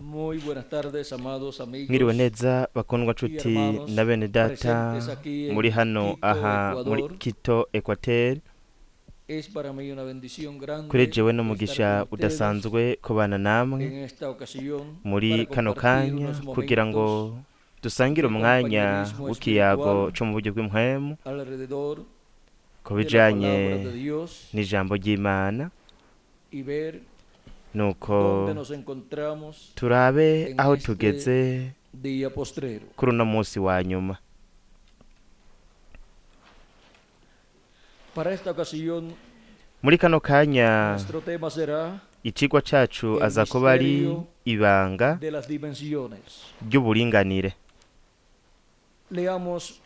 Muy buenas tardes, amados amigos Mwiriwe neza bakundwa nshuti y hermanos na bene data presentes aquí en muri hano Quito, aha muri Ecuador. Quito Equateur. Es para mí una bendición grande Kuri jewe estar n'umugisha con ustedes udasanzwe kubana namwe en esta ocasión muri para kano compartir kanya unos kugira ngo momentos dusangire de umwanya compañerismo w'ikiyago espiritual co mu buryo bw'impwemu alrededor ku de la bijanye palabra de Dios n'ijambo ry'Imana, y ver nuko dónde nos encontramos turabe en aho este tugeze día postrero. kuri uno munsi wa nyuma. Para esta ocasión, Muri kano kanya nuestro tema será icigwa cacu el aza kuba ari misterio ibanga de las dimensiones. ry'uburinganire. Leamos en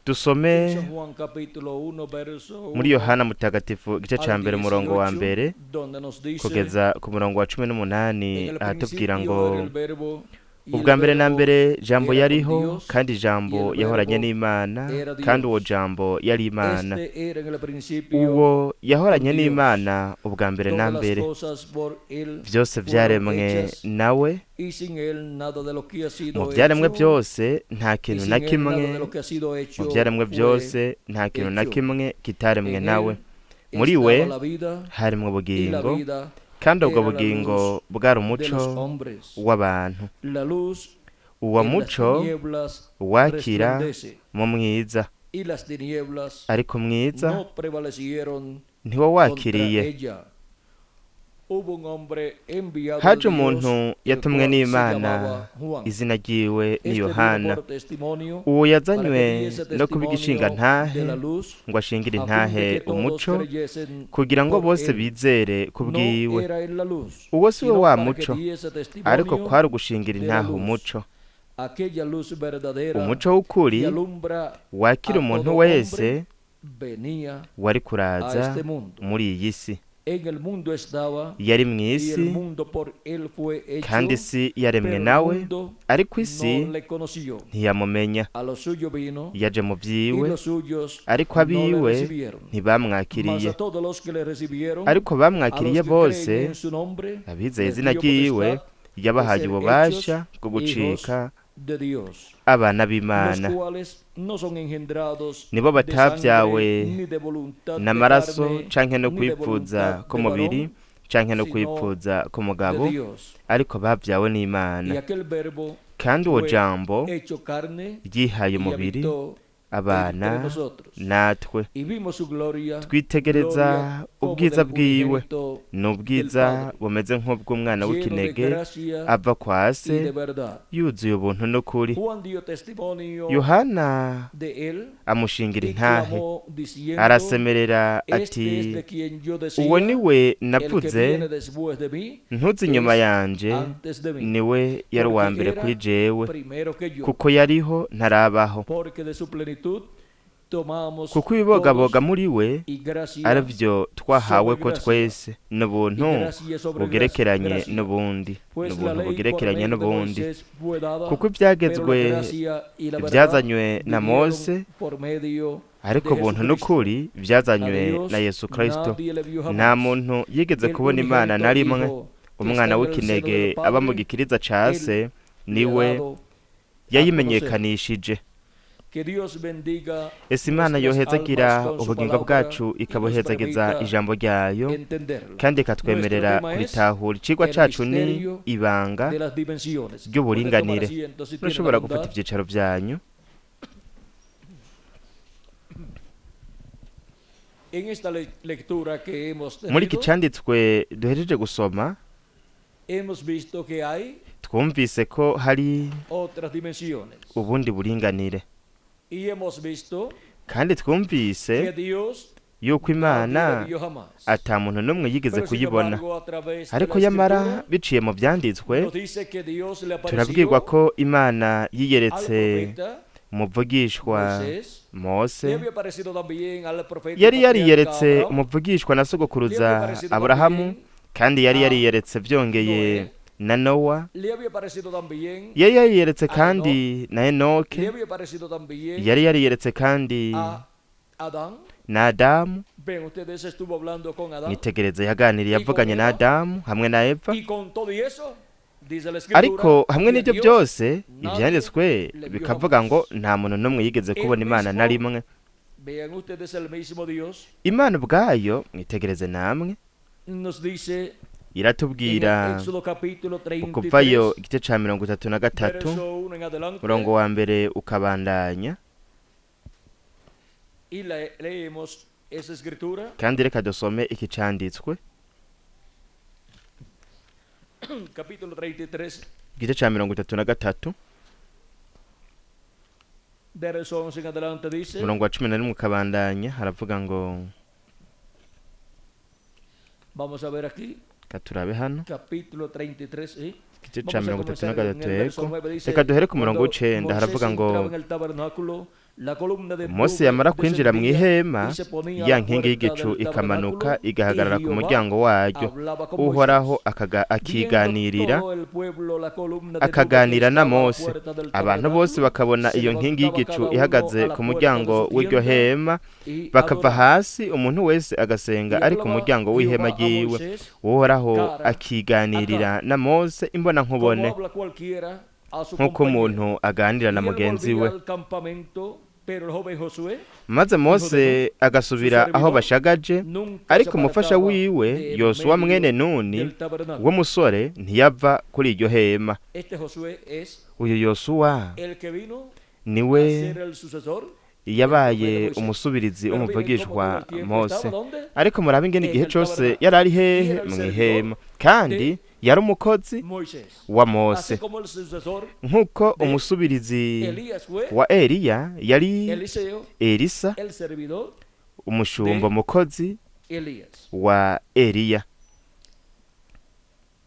Dusome San Juan capítulo 1, verso muri 1 Yohana Mutagatifu igice ca al mbere umurongo wa 18, mbere donde nos dice: kugeza ku murongo wa cumi En n'umunani, el ahatubwira principio ngo era el verbo, y el ubwa mbere na verbo mbere jambo era con yariho, Dios, kandi y jambo el yahoranye verbo n'Imana, era kandi uwo Dios. jambo yari Imana. Este era en el principio Uwo yahoranye con Dios. n'Imana ubwa mbere na Todas las mbere, cosas por él vyose fueron vyaremwe hechas, nawe, y sin él nada de lo que ha mu sido vyaremwe hecho, vyose nta y kintu sin na él nada kimwe, de lo que ha sido mu hecho vyaremwe fue vyose nta kintu na hecho. kimwe kitaremwe En nawe. él Muri we estaba la vida, harimwo y la ubugingo, vida kandi ubwo era la bugingo luz bwari de umuco los hombres. w'abantu. La luz Uwo en las muco tinieblas wakira resplandece, mu mwiza, y las tinieblas ariko mwiza no prevalecieron ntiwo contra wakiriye. ella. Hubo un hombre enviado Haje de Dios, umuntu el yatumwe cual se n'Imana, llamaba Juan. izina ryiwe ni Este vino Yohana. por testimonio Uwo para que yazanywe diese no kuba testimonio igishingantahe de la luz, ngo ashingire a fin de intahe que todos umuco, creyesen kugira ngo por bose él. bizere No kubwiwe. era él la luz, Uwo si we sino wa para que muco, diese ariko testimonio kwari ugushingira de la intahe luz. umuco. Aquella luz verdadera Umuco w'ukuri que alumbra wakira a umuntu todo wese hombre venía wari a kuraza este mundo. muri iyi si. En el mundo estaba, Yari mu y isi, el mundo por él fue kandi hecho, isi yaremwe pero el nawe, mundo ariko isi no le conoció. ntiyamumenya. A lo suyo vino, Yaje mu y vyiwe, los suyos ariko no le abiwe recibieron. Mas ntibamwakiriye. a todos los que le recibieron, Ariko a los bamwakiriye que creen bose, en su nombre, abizeye les izina dio ryiwe, potestad de yabahaye ser ububasha hechos bwo hijos gucika de Dios, abana los b'Imana. cuales no son engendrados Nibo de sangre, batavyawe ni de voluntad de n'amaraso carne, canke no ni de kwipfuza voluntad de k'umubiri varón, canke no sino kwipfuza de k'umugabo, Dios. ariko bavyawe Y n'Imana. aquel verbo Kandi uwo fue jambo hecho carne ryihaye y umubiri habitó entre abana nosotros. natwe, Y vimos su gloria, twitegereza gloria como ubwiza del bwiwe, unigénito ni del ubwiza Padre, bumeze nk'ubw'umwana lleno de w'ikinege gracia ava kwa y de se, verdad. yuzuye ubuntu n'ukuri. Juan dio testimonio Yohana de él amushingira y intahe, clamó diciendo: arasemerera Este ati es de quien yo uwo decía, ni we el que navuze, viene después de mí ntuzi inyuma es yanje, antes de mí, niwe yari uwa porque mbere era kuri jewe, primero que yo, kuko yariho ntarabaho. porque de su plenitud tomamos Kuko ibibogaboga todos muri we y gracia arivyo twahawe sobre ko gracia, twese, n'ubuntu y gracia sobre bugerekeranye gracia. n'ubundi, Pues la n'ubuntu ley por bugerekeranye medio de n'ubundi. Moisés fue dada, Kuko pero la ivyagezwe gracia y la verdad ivyazanywe na vinieron Mose, por medio ariko de ubuntu Jesucristo. n'ukuri A vyazanywe Dios na Yesu Kristo. nadie le vio Nta jamás. muntu yigeze El kubona Imana na unigénito rimwe, Hijo que está umwana en el seno w'ikinege del aba mu Padre, gikiriza ca él se, le ha niwe dado a conocer. yayimenyekanishije. Que Dios bendiga Ese Imana nuestras yohezagira almas con su ubugingo palabra bwacu y nos ikabuhezagiza permita ijambo ryayo, entenderla. kandi Nuestro ikatwemerera tema es kuritahura. Icigwa el cacu ni misterio ibanga de las dimensiones. Pueden tomar ry'uburinganire. asiento si tienen la Murashobora gufata bondad. ivyicaro vyanyu. En esta lectura que hemos Muri iki tenido, canditswe duhejeje gusoma, hemos visto que hay twumvise ko hari otras dimensiones. ubundi buringanire, Y hemos visto kandi twumvise que Dios yuko nadie Imana le vio jamás. ata muntu n'umwe yigeze Pero sin kuyibona. embargo, a través de Ariko la yamara Escritura, biciye mu vyanditswe, nos dice que Dios le turabwirwa apareció ko Imana al yiyeretse profeta umuvugishwa Moisés. Le Mose, había aparecido también al profeta y yari patriarca yariyeretse Abraham. umuvugishwa na Le había sogokuruza aparecido Aburahamu, también kandi yari a yariyeretse vyongeye Noé. na Nowa, Le había aparecido también yari yariyeretse a kandi na Le Enoke, había aparecido también yari yariyeretse kandi a Adán. na Adamu. Ven, ustedes estuvo hablando con Adán. Mwitegereze yaganiriye Y con avuganye na Eva. Adamu hamwe na Eva, Y con todo y eso, Dice la escritura Ariko hamwe que a n'ibyo Dios byose, nadie ibyanditswe le vio bikavuga ngo jamás. nta muntu n'umwe yigeze El kubona Imana na mismo, rimwe. vean ustedes, el mismo Dios Imana ubwayo, mwitegereze namwe, nos dice en iratubwira Éxodo capítulo ukuvayo 33, igice ca 33, verso 1 en adelante, murongo wa mbere ukabandanya. Y leemos esa escritura, Kandi reka dusome iki canditswe. Capítulo 33, Igice ca 33, verso 11 en adelante dice, umurongo wa 11 ukabandanya, haravuga ngo vamos a ver aquí, reka turabe hano. Capítulo 33, ¿sí? Igice ca Vamos a mirongo itatu na comenzar en gatatu el verso yego. 9, dice, Reka duhere ku murongo cuando w'icenda, Moisés haravuga ngo entraba en el tabernáculo, la columna de Mose nube yamara kwinjira mu descendía ihema, y se ponía a ya la nkingi puerta y'igicu del ikamanuka tabernáculo, y igahagarara ku Jehová muryango waryo, hablaba con Uhoraho Moisés. Viendo akiganirira todo el pueblo la columna de nube que akaganira na estaba a la Mose. puerta del Abantu bose tabernáculo, bakabona se iyo nkingi levantaba y'igicu cada uno ihagaze a la ku puerta de muryango su w'iryo tienda hema, y bakava adoraba. hasi, umuntu wese agasenga Y ari ku hablaba muryango w'ihema Jehová a ryiwe. Moisés Uhoraho cara a akiganirira cara, na Mose imbonankubone, como habla cualquiera a su nk'uko compañero. umuntu aganira na Y él mugenzi volvía we. al campamento, pero el joven Josué, Maze hijo de Mose Nun, su agasubira aho servidor, bashagaje, nunca se ariko umufasha apartaba wiwe de en Yosuwa medio mwene Nuni del tabernáculo. w'umusore ntiyava kuri iryo hema. Este Josué es Uyu Yosuwa el que vino a niwe ser el sucesor del yabaye profeta Moisés. umusubirizi Pero miren cómo todo w'umuvugishwa el tiempo Mose. estaba ¿dónde? Ariko murabe ingene En igihe el cose tabernáculo. yari ari Y hehe? era el Mu servidor ihema, kandi de yari umukozi Moisés. wa Mose, Así como el sucesor nk'uko de umusubirizi Elías fue wa Eliya yari Eliseo, Elisa, el servidor umushumba, de umukozi Elías. wa Eliya.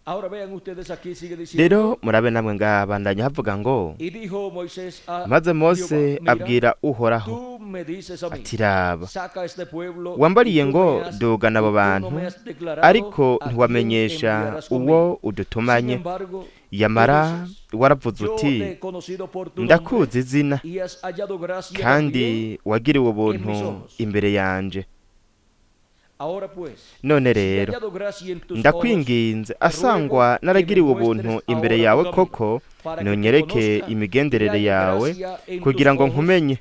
Ahora vean ustedes aquí, sigue diciendo, Rero murabe namwe, ngabandanya havuga ngo y dijo Moisés a maze Mose Jehová, mira, abwira Uhoraho tú me dices a mí, ati raba, saca este pueblo y wambariye tú ngo me has dugana abo y tú no bantu, me has declarado ariko a quién ntiwamenyesha enviarás conmigo. uwo Sin udutumanye. embargo, tú Yamara dices, waravuze yo uti te he conocido por tu nombre ndakuzi izina, y has hallado gracia también kandi wagiriwe en ubuntu mis ojos. imbere yanje. Ahora pues, None si he rero hallado gracia en tus ojos, ndakwinginze, te ruego asangwa que me naragiriwe ubuntu muestres imbere ahora tu yawe camino, koko, para que te nonyereke conozca y imigenderere halle yawe, gracia en tus kugira ngo ojos. nkumenye,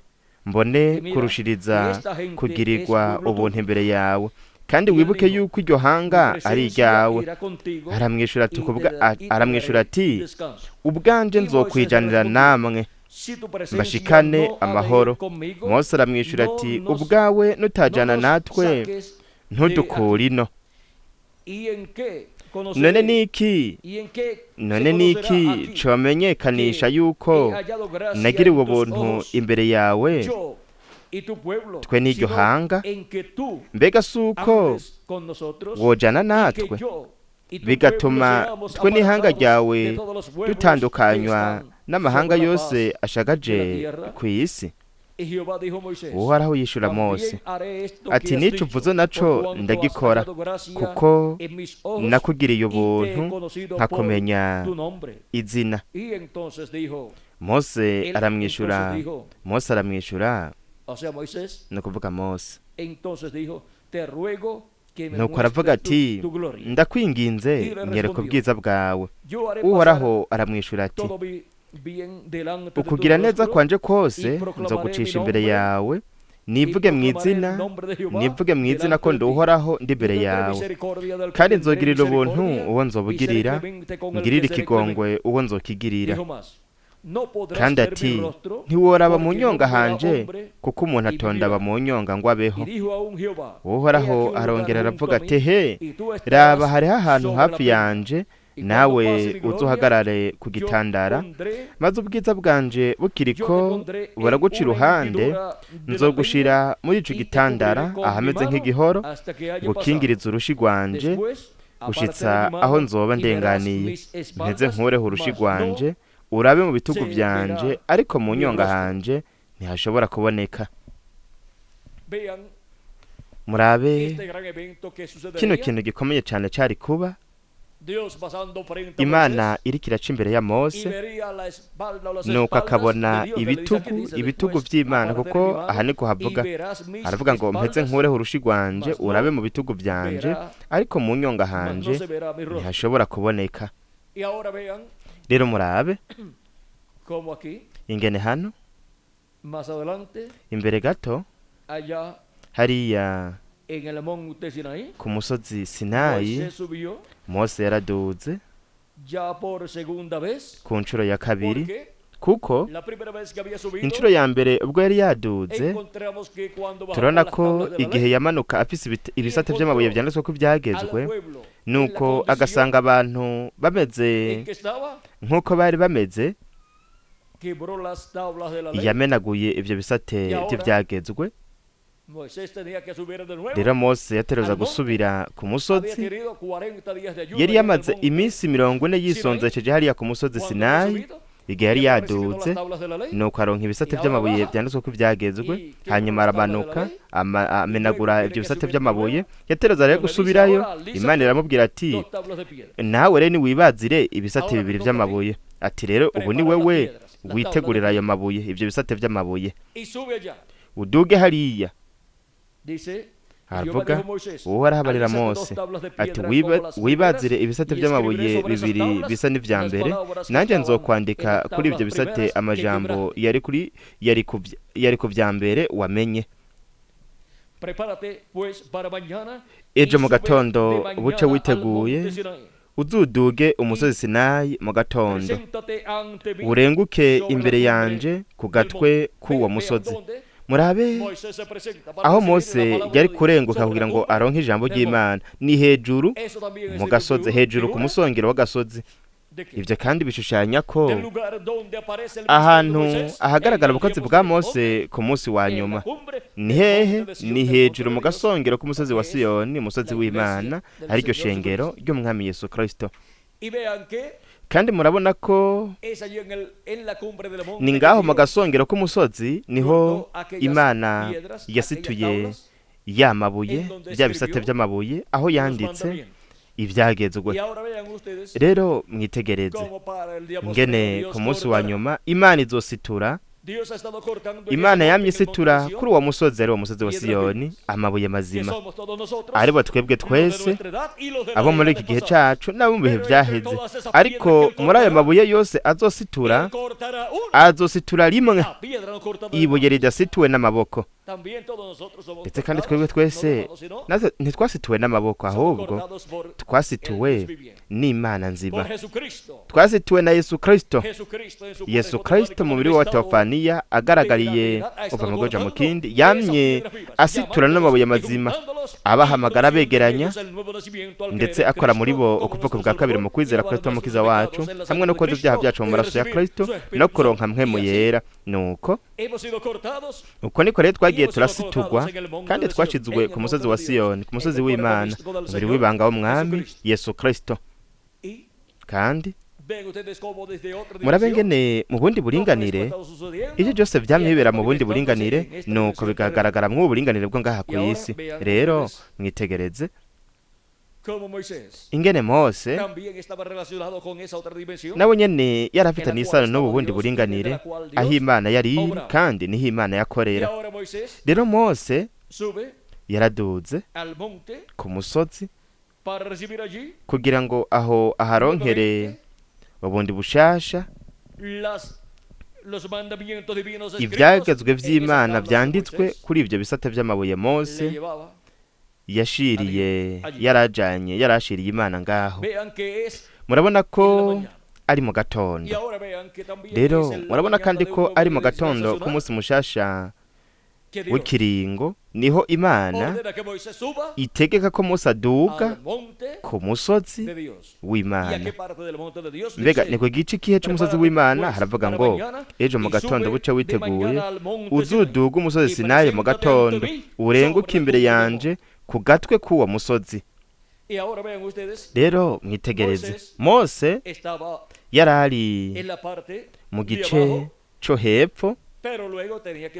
mbone Y mira que kurushiriza esta gente es kugirirwa pueblo ubuntu tuyo. imbere yawe, kandi Y él wibuke dijo, yuko iryo mi hanga ari presencia iryawe. irá contigo Aramwishura ati y kubwa te aramwishura daré ati descanso. ubwanje Y Moisés nzokwijanira respondió, namwe, si tu presencia mbashikane no ha de ir amahoro. conmigo, Mose aramwishura no ati nos, ubwawe no nutajana nos natwe, saques de ntudukure aquí. ino. ¿Y en qué None conoceré? niki ¿Y en qué se none conocerá niki aquí comenyekanisha que yuko he hallado gracia nagiriwe en tus ubuntu ojos, imbere yawe, yo y tu pueblo, twe n'iryo sino hanga? en que tú Mbega si uko andes con nosotros wojana y que natwe, yo y tu pueblo bigatuma seamos twe n'ihanga apartados ryawe de todos los pueblos que dutandukanywa están n'amahanga sobre la yose faz de la ashagaje tierra? ku isi? Y Jehová dijo a Moisés, Uhoraho yishura Mose también haré esto que ati has n'ico dicho, uvuze por naco cuanto has ndagikora, hallado gracia kuko en mis ojos nakugiriye y te he ubuntu conocido por nkakumenya tu nombre. izina. Y entonces dijo, Mose él entonces aramwishura, dijo, Mose aramwishura, o sea, Moisés, ni ukuvuga Mose, entonces dijo, te ruego que me nuko aravuga muestres tu, ati tu gloria. ndakwinginze, Y le nyereka respondió, ubwiza bwawe. yo haré pasar Uhoraho aramwishura ati todo mi bien delante de tu ukugira neza rostro kwanje y kose proclamaré mi nzogucisha imbere nombre yawe, y nivuge mu proclamaré el izina nombre de Jehová nivuge mu izina delante ko de ndi ti. Uhoraho ndi Y imbere tendré yawe, misericordia del que kandi tendré nzogirira ubuntu misericordia uwo y seré nzobugirira, clemente con el ngirire que seré ikigongwe clemente. uwo nzokigirira. Dijo más, no podrás Kandi ver mi ati rostro, ntiworaba mu porque no nyonga verá hanje, hombre kuko umuntu y atondaba vivirá. mu nyonga ngo abeho. Y dijo aún Jehová, he Uhoraho aquí un lugar arongera junto aravuga a ati mí, he y tú raba, estarás hariho ahantu sobre la hafi peña. yanje, Y cuando nawe pase mi gloria, uzuhagarare ku yo gitandara, pondré, maze ubwiza bwanje yo te bukiriko pondré en buraguca una iruhande, hendidura de la peña nzogushira muri ico y te cubriré gitandara con mi ahameze mano nk'igihoro, hasta que haya pasado. ngukingirize urushi rwanje Después gushitsa apartaré mi aho mano nzoba y verás ndenganiye, mis mpeze espaldas, nkureho urushi mas no rwanje, urabe mu bitugu se vyanje, verá ariko mu mi nyonga rostro. hanje ntihashobora kuboneka. Vean Murabe este gran evento que kino sucedería. kintu gikomeye cane cari kuba. Dios pasando frente a Imana Moisés iriko iraca imbere ya y Mose, vería la espalda o las nuko espaldas de akabona Dios. Él le dice aquí, ibitugu dice ibitugu después, vy'Imana, apartaré kuko mi mano aha niko y havuga, verás mis aravuga ngo mpeze espaldas, nkureho urushi rwanje, mas urabe no mu bitugu vyanje, verá, ariko mu nyonga mas no hanje se verá mi rostro. ntihashobora kuboneka. Rero murabe ingene hano imbere gato hariya ku musozi Sinayi, Mose yaraduze ku nshuro ya kabiri, kuko inshuro ya mbere ubwo yari yaduze turabona ko igihe yamanuka afise ibisate by'amabuye byanditswe ko ibyagezwe, nuko agasanga abantu bameze nk'uko bari bameze, yamenaguye ibyo bisate by'ibyagezwe. Rero Mose yateruza gusubira ku musozi. Yari yamaze iminsi 40 yisonzesheje hariya ku musozi Sinayi igihe yari yaduze, nuko aronka ibisate by'amabuye byanditswe ko ibyagezwe, hanyuma aramanuka amenagura ibyo bisate by'amabuye. Yateruza rero gusubirayo, Imana iramubwira ati nawe rero niwibazire ibisate bibiri by'amabuye. Ati rero ubu ni wewe witegurira ayo mabuye, ibyo bisate by'amabuye, uduge hariya. Aravuga uwo arahabarira Mose ati wibazire ibisate by'amabuye bibiri bisa n'ivya mbere, nanjye nzokwandika kuri ibyo bisate amajambo yari ku vya mbere wamenye. Ejo mu gatondo buce witeguye, uzuduge umusozi Sinayi mu gatondo, urenguke imbere yanje ku gatwe k'uwo musozi. Murabe aho Mose yari kurenguka kugira ngo aronke ijambo ry'Imana, ni hejuru mu gasozi, hejuru ku musongero w'agasozi. Ibyo kandi bishushanya ko ahantu ahagaragara ubukozi bwa Mose ku munsi wa nyuma ni hehe? Ni hejuru mu gasongero k'umusozi wa Siyoni, umusozi w'Imana, ariryo shengero ry'Umwami Yesu Kristo. Kandi murabona ko ni ngaho mu gasongero k'umusozi niho Imana yasituye ya mabuye, bya bisate by'amabuye, aho yanditse ibyagezwe. Rero mwitegereze ngene ku munsi wa nyuma Imana izositura. Imana yamye isitura kuri uwo musozi, ari uwo musozi wa Siyoni, amabuye mazima, aribo twebwe twese abo muri iki gihe cacu n'abo mu bihe byaheze. Ariko muri ayo mabuye yose azositura, azositura rimwe ibuye ridasituwe n'amaboko. Ndetse kandi twebwe twese ntitwasituwe n'amaboko, ahubwo twasituwe n'Imana nzima, twasituwe na Yesu Kristo. Yesu Kristo mu mubiri wa Teofaniya agaragariye uva mu goja mu kindi, yamye asitura n'amabuye mazima, abahamagara begeranya, ndetse akora muri bo ukuvuka bwa kabiri mu kwizera Kristo mukiza wacu, hamwe no koza ibyaha byacu mu maraso ya Kristo no kuronka mpwemu yera. Nuko uko niko rero twagiye turasitugwa kandi twashizwe ku musozi wa Siyoni, ku musozi w'Imana, umubiri w'ibanga w'Umwami Yesu Kristo. Kandi murabe ngene mu bundi buringanire ibyo byose byamye bibera mu bundi buringanire, nuko bigagaragara mu buringanire bwo ngaha ku isi. Rero mwitegereze ingene Mose nawe nyene yari afitanye isano n'ubu bundi buringanire, aho Imana yari kandi niho Imana yakorera. Rero Mose yaraduze ku musozi kugira ngo aho aharonkere ubundi bushasha ibyagezwe vy'Imana vyanditswe kuri ibyo bisate by'amabuye Mose yashiriye, yarajanye, yarashiriye Imana ngaho. Murabona ko ari mu gatondo. Rero murabona kandi ko ari mu gatondo k'umunsi mushasha w'ikiringo, niho Imana itegeka ko Mose aduga ku musozi w'Imana. Mbega ni ku gice kihe c'umusozi w'Imana? Haravuga ngo ejo mu gatondo buce witeguye, uzuduga umusozi Sinayi mu gatondo, urenguke imbere yanje ku gatwe k'uwo musozi. Rero mwitegereze Mose yarari mu gice co hepfo,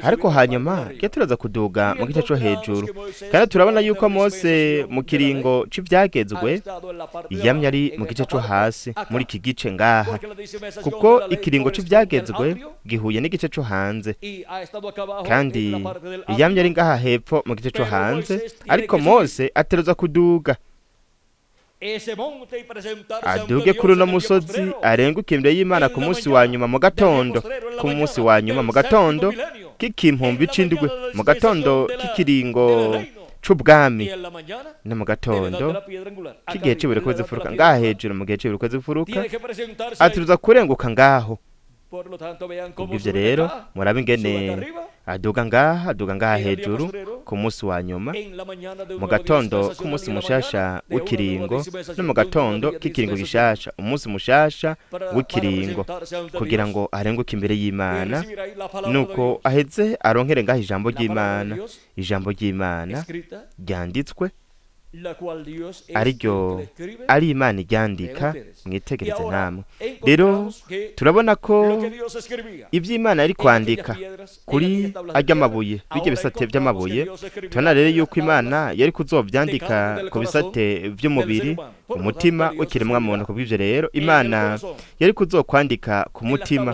ariko hanyuma turaza kuduga mu gice co hejuru. Kandi turabona yuko Mose mu kiringo c'ivyagezwe yamye ari mu gice co hasi, muri iki gice ngaha, kuko ikiringo c'ivyagezwe gihuye n'igice co hanze, kandi yamye ari ngaha hepfo mu gice co hanze, ariko Mose ateruza kuduga. Aduge kuri uno musozi, arenguke imbere y'Imana ku munsi wa nyuma mu gatondo, ku munsi wa nyuma mu gatondo k'ikimpumbi c'indwi, mu gatondo k'ikiringo c'ubwami, no mu gatondo k'igihe c'ibiriko zifuruka ngaha hejuru, mu gihe c'ibiriko zifuruka aturuza kurenguka ngaho. Kubw'ivyo rero murabe ingene aduga ngaha, aduga ngaha hejuru ku munsi wa nyuma mu gatondo k'umunsi mushasha w'ikiringo, no mu gatondo k'ikiringo gishasha, umunsi mushasha w'ikiringo, kugira ngo arenguke imbere y'Imana, nuko aheze aronkere ngaha ijambo ry'Imana, ijambo ry'Imana ryanditswe, ariryo ari Imana iryandika. Mwitegereze namwe rero, turabona ko iby'Imana yari kwandika kuri arya mabuye, bijya bisate by'amabuye. Tubona rero yuko Imana yari kuzovyandika ku bisate by'umubiri, umutima w'ikiremwa muntu. Kubw'ivyo rero Imana yari kuzokwandika ku mutima,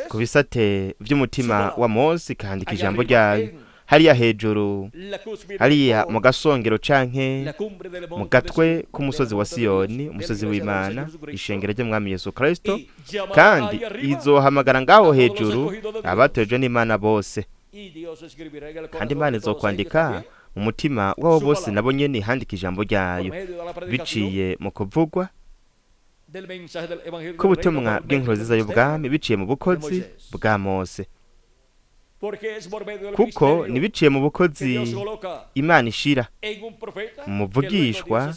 ku bisate by'umutima wa Mose, ikandika ijambo ryayo hariya hejuru, hariya mu gasongero canke mu gatwe k'umusozi wa Siyoni, umusozi w'Imana, ishengero ry'Umwami Yesu Kristo. Kandi izohamagara ngaho hejuru abatojwe n'Imana bose, kandi Imana izokwandika mu mutima wabo bose nabo nyene ihandika ijambo ryayo, biciye mu kuvugwa k'ubutumwa bw'inkuru nziza y'ubwami, biciye mu bukozi bwa Mose, kuko ntibiciye mu bukozi Imana ishira muvugishwa,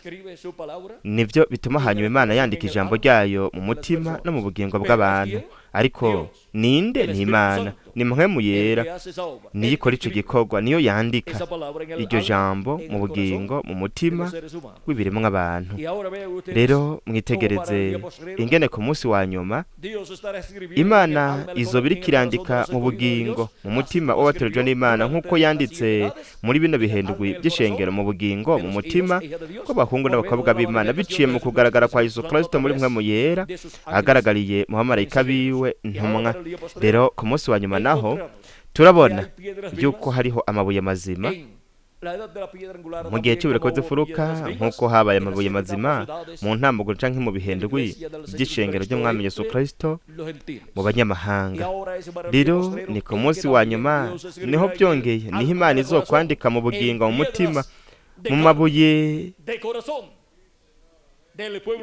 nivyo bituma hanyuma Imana yandika ijambo ryayo mu mutima no mu bugingo bw'abantu. Ariko ninde? Ni Imana, ni Mpwemu Yera, niyo ikora ico gikorwa, niyo yandika iryo jambo mu bugingo, mu mutima w'ibiremwa abantu. Rero mwitegereze ingene ku munsi wa nyuma Imana izoba iriko irandika mu bugingo, mu mutima w'abatorejwe n'Imana, nk'uko yanditse muri bino bihendwi by'ishengero mu bugingo, mu mutima kw'abahungu n'abakobwa b'Imana, biciye mu kugaragara kwa Yesu Kristo muri Mpwemu Yera, agaragariye mu bamarayika biwe ntumwa. Rero ku munsi wa nyuma naho turabona yuko hariho amabuye mazima mu gihe cy'ubureko z'imfuruka, nk'uko habaye amabuye mazima mu ntambugo canke mu bihendwi by'ishengero ry'Umwami Yesu Kristo mu banyamahanga. Rero ni ku munsi wa nyuma niho byongeye, niho Imana izokwandika mu bugingo, mu mutima, mu mabuye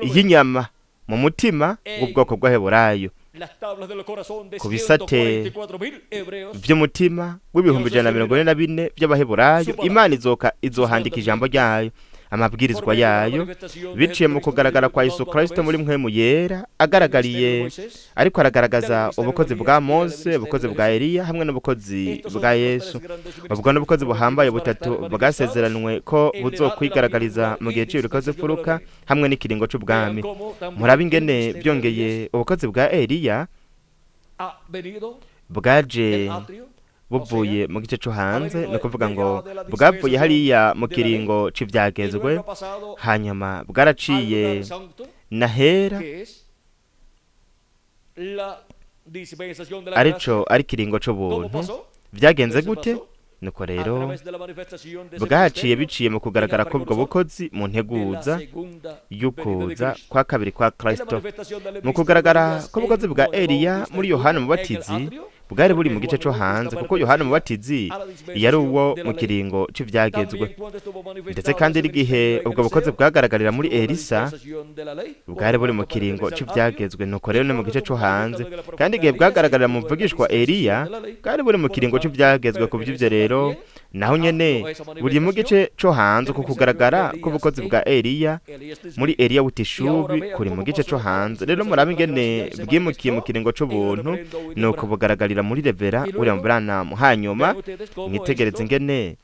y'inyama, mu mutima w'ubwoko bw'Abaheburayo, ku bisate vy'umutima w'144,000 by'Abaheburayo. Imana izoka izohandika ijambo ryayo, amabwirizwa yayo, biciye mu kugaragara kwa Yesu Kristo muri Mpwemu Yera, agaragariye, ariko aragaragaza ubukozi bwa Mose, ubukozi bwa Eliya hamwe n'ubukozi bwa Yesu. Ubwo n'ubukozi buhambaye butatu bwasezeranwe ko buzokwigaragariza mu gihe c'ibiriko z'imfuruka hamwe n'ikiringo c'ubwami. Murabe ingene byongeye ubukozi bwa Eliya bwaje buvuye mu gice cyo hanze, ni ukuvuga ngo bwavuye hariya mu kiringo c'ivyagezwe, hanyuma bwaraciye nahera, arico ari kiringo c'ubuntu. Vyagenze gute? Nuko rero bwaciye biciye mu kugaragara k'ubwo bukozi mu nteguza y'ukuza kwa kabiri kwa Kristo. Mu kugaragara k'ubukozi bwa Eliya muri Yohana Mubatizi, bwari buri mu gice cyo hanze, kuko Yohana Mubatizi yari uwo mu kiringo c'ivyagezwe. Ndetse kandi n'igihe ubwo bukozi bwagaragarira muri Elisa, bwari buri mu kiringo c'ivyagezwe, nuko rero ni mu gice cyo hanze. Kandi igihe bwagaragarira mu mvugishwa Eliya, bwari buri mu kiringo c'ivyagezwe. Ku by'ivyo rero naho nyene buri mu gice cyo hanze, ku kugaragara k'ubukozi bwa Eliya muri Eliya w'Itishubi kuri mu gice cyo hanze. Rero murabe ingene bwimukiye mu kiringo c'ubuntu, nuko bugaragarira muri Revera William Branham. Hanyuma mwitegereze ingene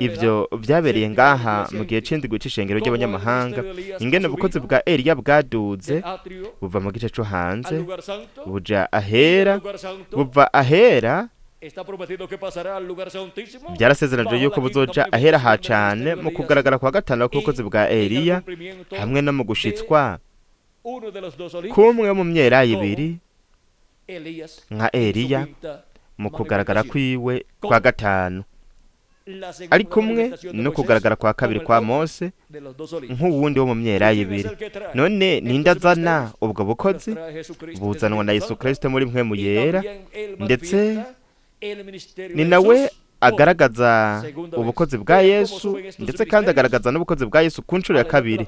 ivyo vyabereye ngaha mu gihe c'indwi c'ishengero ry'abanyamahanga, ingene ubukozi bwa Eliya bwaduze buva mu gice co hanze buja ahera, buva ahera. Byarasezeranijwe yuko buzoja ahera ha cane mu kugaragara kwa gatanu k'ubukozi bwa Eliya, hamwe no mu gushitswa kumwe mu myerayi ibiri nka Eliya mu kugaragara kwiwe kwa gatanu. Ari kumwe no kugaragara kwa kabiri kwa Mose nk'uwundi wo mu myelayo ibiri. None ninde azana ubwo bukozi? Buzanwa na Yesu Kristo muri mpwemu yera, ndetse ni nawe agaragaza ubukozi bwa Yesu, ndetse kandi agaragaza n'ubukozi bwa Yesu ku nshuro ya kabiri.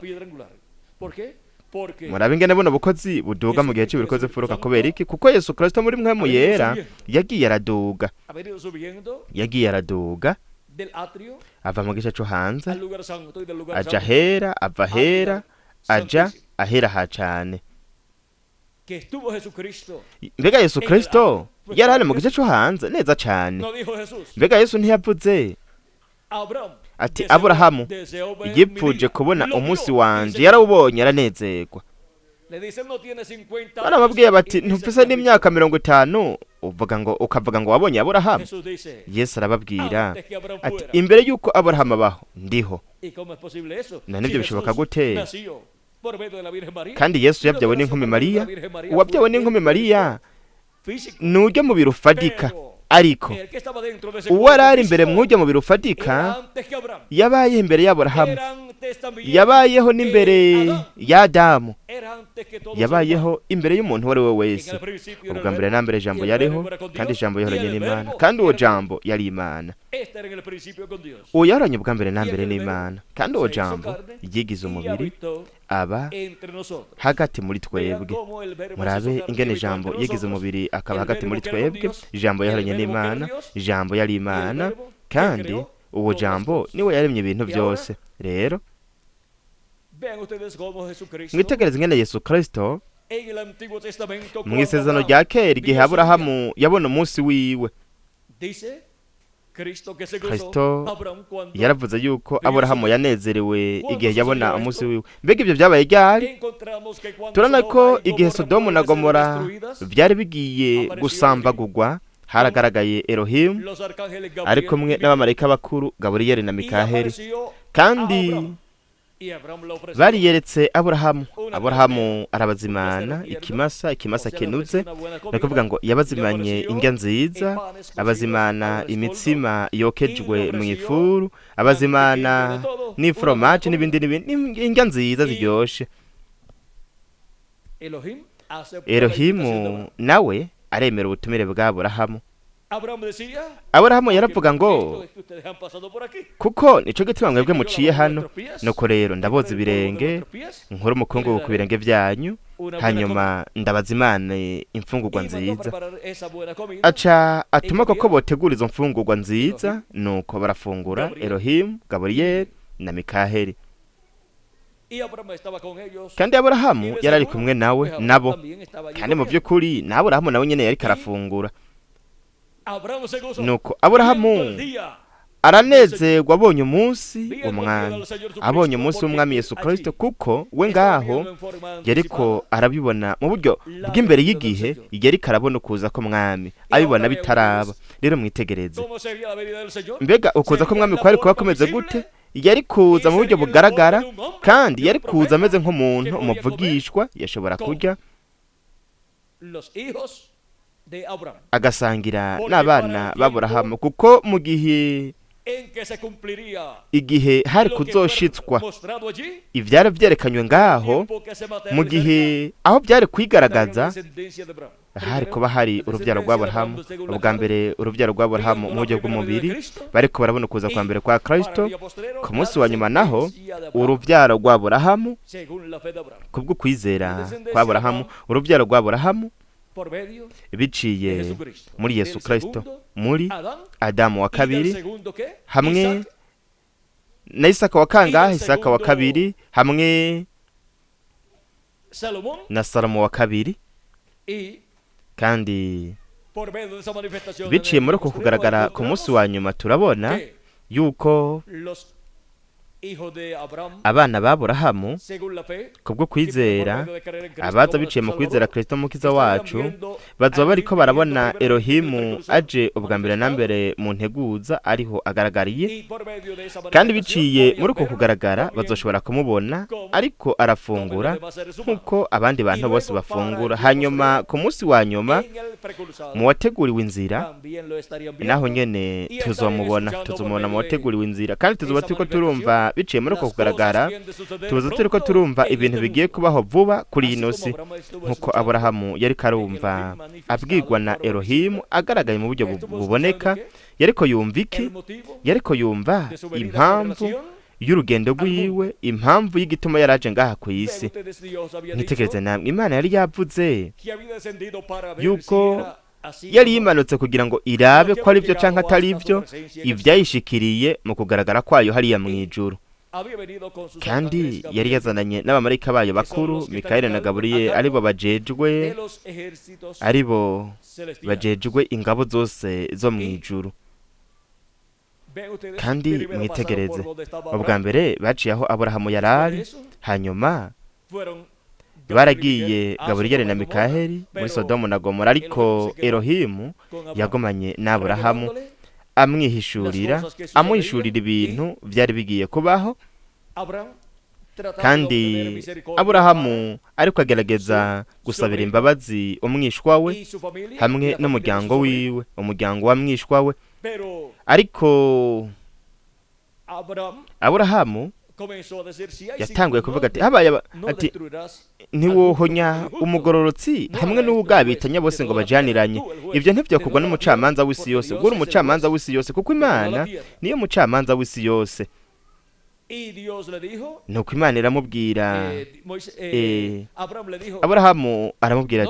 Murabe ingene buno bukozi buduga mu gihe c'ibirikoze mfuruka. Kubera iki? Kuko Yesu Kristo muri mpwemu yera yagiye araduga, yagiye araduga ava mu gice co hanze aja ahera, ava ahera aja ahera ha cane. Mbega Yesu Kristo yari ari mu gice co hanze neza cane. Mbega Yesu ntiyavuze ati: "Aburahamu yipfuje kubona umunsi wanje, yarawubonye aranezerwa"? Barababwiye bati: "Ntufise n'imyaka 50, uvuga ngo, ukavuga ngo wabonye Aburahamu?" Yesu arababwira ati: "Imbere y'uko Aburahamu abaho, ndiho." None ibyo bishoboka gute kandi Yesu yabyawe n'inkumi Mariya? Uwabyawe n'inkumi Mariya nujya mu biro ufatika, ariko uwo arari imbere mwujya mu biro ufatika yabayeho imbere y'Aburahamu, yabayeho n'imbere ya Adamu, yabayeho imbere y'umuntu uwo ari we wese. Ubwa mbere na mbere Ijambo yariho, kandi Ijambo yahoranye n'Imana, kandi uwo Jambo yari Imana. Uwo yahoranye ubwa mbere na mbere n'Imana, kandi uwo Jambo yigize umubiri aba hagati muri twebwe. Murabe ingene Ijambo yigize umubiri akaba hagati muri twebwe. Ijambo yahoranye n'Imana, Ijambo yari Imana, kandi uwo Jambo niwe yaremye ibintu byose. Rero mwitegereze ingene Yesu Kristo mu isezerano rya kera, igihe Aburahamu yabona umunsi wiwe, Kristo yaravuze yuko Aburahamu yanezerewe igihe yabona umunsi wiwe. Mbega ibyo byabaye ryari? Turabona ko igihe Sodomu na Gomora byari bigiye gusambagurwa, haragaragaye Elohimu ari kumwe n'abamarayika bakuru Gaburiyeli na Mikaheli, kandi bariyeretse Aburahamu. Aburahamu arabazimana ikimasa, ikimasa kinuze, ni ukuvuga ngo yabazimanye indya nziza, abazimana imitsima yokejwe mu ifuru, abazimana n'iforomaje n'ibindi n'ibindi, indya nziza ziryoshe. Elohimu nawe aremera ubutumire bwa Aburahamu. Aburahamu yaravuga ngo: "Kuko nico gituma mwebwe muciye hano, nuko rero ndaboza ibirenge, nkora umukungugu ku birenge byanyu, hanyuma ndabazimane imfungurwa nziza." Aca atuma koko botegura izo mfungurwa nziza, nuko barafungura, Elohimu, Gaburiyeli na Mikaheli. Kandi Aburahamu yari ari kumwe nawe nabo, kandi mu by'ukuri na Aburahamu nawe nyene yariko arafungura. Nuko Aburahamu aranezerwa abonye umunsi w'Umwami, abonye umunsi w'Umwami Yesu Kristo, kuko we ngaho yariko arabibona mu buryo bw'imbere y'igihe, yariko arabona ukuza k'Umwami, abibona bitaraba. Rero mwitegereze, mbega ukuza k'Umwami kwari kuba kumeze gute? Yari kuza mu buryo bugaragara, kandi yari kuza ameze nk'umuntu umuvugishwa yashobora kurya agasangira n'abana b'Aburahamu, kuko mu gihe igihe hari kuzoshitswa ivyari vyerekanywe ngaho, mu gihe aho byari kwigaragaza, hari kuba hari urubyaro rw'Aburahamu. Ubwa mbere urubyaro rw'Aburahamu mu buryo bw'umubiri bariko barabona ukuza kwa mbere kwa Kristo, ku munsi wa nyuma naho urubyaro rw'Aburahamu kubwo kwizera kw'Aburahamu, urubyaro rw'Aburahamu biciye muri Yesu Kristo, muri Adamu wa kabiri hamwe na Isaka wa kangahe? Isaka wa kabiri hamwe na Salomo wa kabiri. Kandi biciye muri uko kugaragara ku munsi wa nyuma, turabona yuko Abana b'Aburahamu kubwo kwizera, abaza biciye mu kwizera Kristo mukiza wacu, bazoba bariko barabona Elohimu aje ubwa mbere na mbere mu nteguza ariho agaragariye, kandi biciye muri uko kugaragara bazoshobora kumubona ariko arafungura nk'uko abandi bantu bose bafungura. Hanyuma ku munsi wa nyuma mu wateguriwe inzira, naho nyene tuzomubona mu wateguriwe inzira, kandi tuzoba turiko turumva biciye muri uko kugaragara, tuza turiko turumva ibintu bigiye kubaho vuba kuri ino si, nk'uko Aburahamu yariko arumva abwirwa na Elohimu agaragaye mu buryo buboneka. Yariko yumva iki? Yariko yumva impamvu y'urugendo rwiwe, impamvu y'igituma yaraje ngaha ku isi. Mwitegereze namwe, Imana yari yavuze yuko yari yimanutse kugira ngo irabe ko ari byo canke atari byo ivyayishikiriye mu kugaragara kwayo hariya mu ijuru. Kandi yari yazananye n'abamarayika bayo bakuru, Mikayeli na Gaburiyeli, aribo bajejwe ingabo zose zo mu ijuru. Kandi mwitegereze, ubwa mbere baciye aho Aburahamu yarari, hanyuma baragiye Gaburiyeli na Mikayeli muri Sodomu na Gomora, ariko Elohimu yagumanye n'Aburahamu amwihishurira, amuhishurira ibintu vyari bigiye kubaho. Kandi Aburahamu ariko agerageza gusabira imbabazi umwishwa we hamwe n'umuryango wiwe, umuryango wa mwishwa we. Ariko Aburahamu yatanguye kuvuga ati habaye ati ntiwohonya umugororotsi hamwe n'uwugabitanya bose ngo bajaniranye. Ivyo ntivyokorwa n'umucamanza w'isi yose, ubwo uri umucamanza w'isi yose, kuko Imana niyo mucamanza w'isi yose. Nuko Imana iramubwira, Aburahamu aramubwira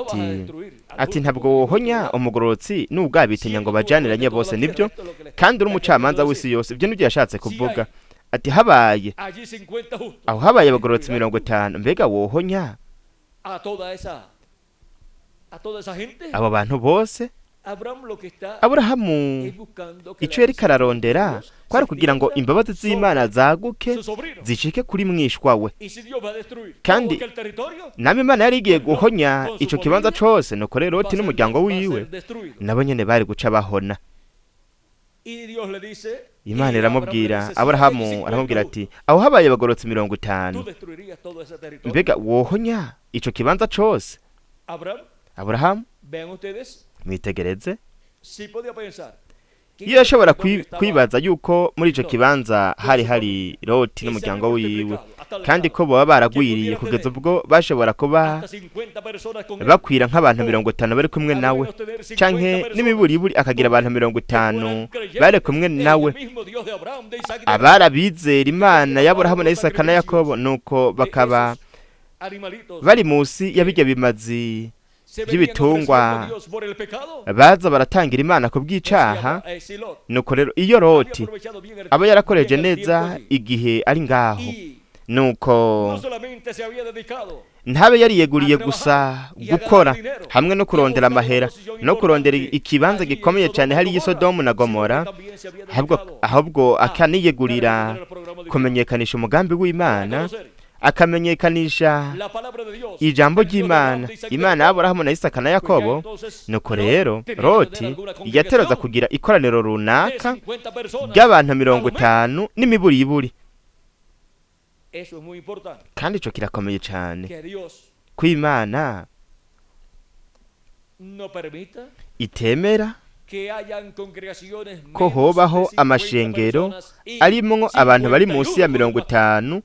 ati ntabwo wohonya umugororotsi n'uwugabitanya ngo bajaniranye bose, nibyo, kandi uri umucamanza w'isi yose. Ivyo nibyo yashatse kuvuga. Ati habaye aho habaye abagororotsi 50, mbega wohonya abo bantu bose? Aburahamu ico yariko ararondera kwari kugira ngo imbabazi z'Imana zaguke zishike kuri mwishwa we. Kandi nami Imana yari igiye guhonya ico kibanza cose, nuko rero Loti n'umuryango wiwe nabo nyene bari guca bahona. Imana iramubwira, Aburahamu aramubwira ati aho habaye abagororotsi 50, mbega wohonya ico kibanza cose? Aburahamu, mwitegereze, iyo yashobora kwibaza yuko muri ico kibanza hari Loti n'umuryango wiwe, kandi ko boba baragwiriye kugeza ubwo bashobora kuba bakwira nk'abantu 50 bari kumwe nawe, canke n'imiburiburi akagira abantu 50 bari kumwe nawe, abarabizera Imana y'Aburahamu na Isaka na Yakobo, nuko bakaba bari musi y'abijya bimazi by'ibitungwa baza baratangira Imana ku bw'icaha. Nuko rero iyo Loti aba yarakoreje neza igihe ari ngaho, nuko ntabe yariyeguriye gusa gukora hamwe no kurondera amahera no kurondera ikibanza gikomeye cyane hari Sodomu na Gomora, ahubwo akaniyegurira kumenyekanisha umugambi w'Imana, akamenyekanisha ijambo ry'Imana, Imana y'Aburahamu na Isaka na Yakobo. Nuko rero Loti yateroza kugira ikoraniro runaka ry'abantu 50 n'imiburiburi. Kandi ico kirakomeye cyane ko Imana itemera ko hobaho amashengero arimwo abantu bari munsi ya 50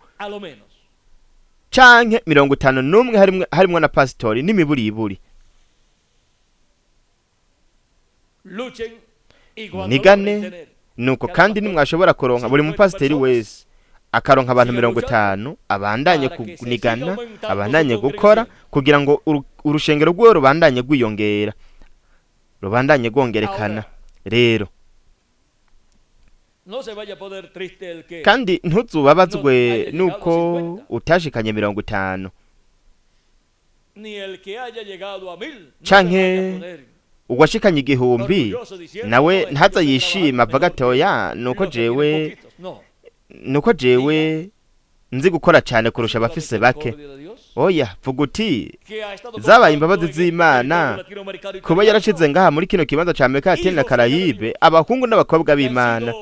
canke 51 harimwo na pasitori n'imiburiburi. Nigane nuko kandi nimwashobora kuronka buri mupasiteri wese akaronka abantu 50, abandanye kunigana, abandanye gukora kugira ngo urushengero rwe rubandanye gwiyongera, rubandanye gwongerekana. Rero kandi ntuzubabazwe nuko utashikanye 50 canke uwashikanye 1000, nawe ntaza yishima avuga ati oya nuko jewe Nuko jewe nzi gukora cyane kurusha abafise bake. Oya, vuga uti zabaye imbabazi z'Imana kuba yarashize ngaha muri kino kibanza ca Amerika Latine na Karayibe abahungu n'abakobwa b'Imana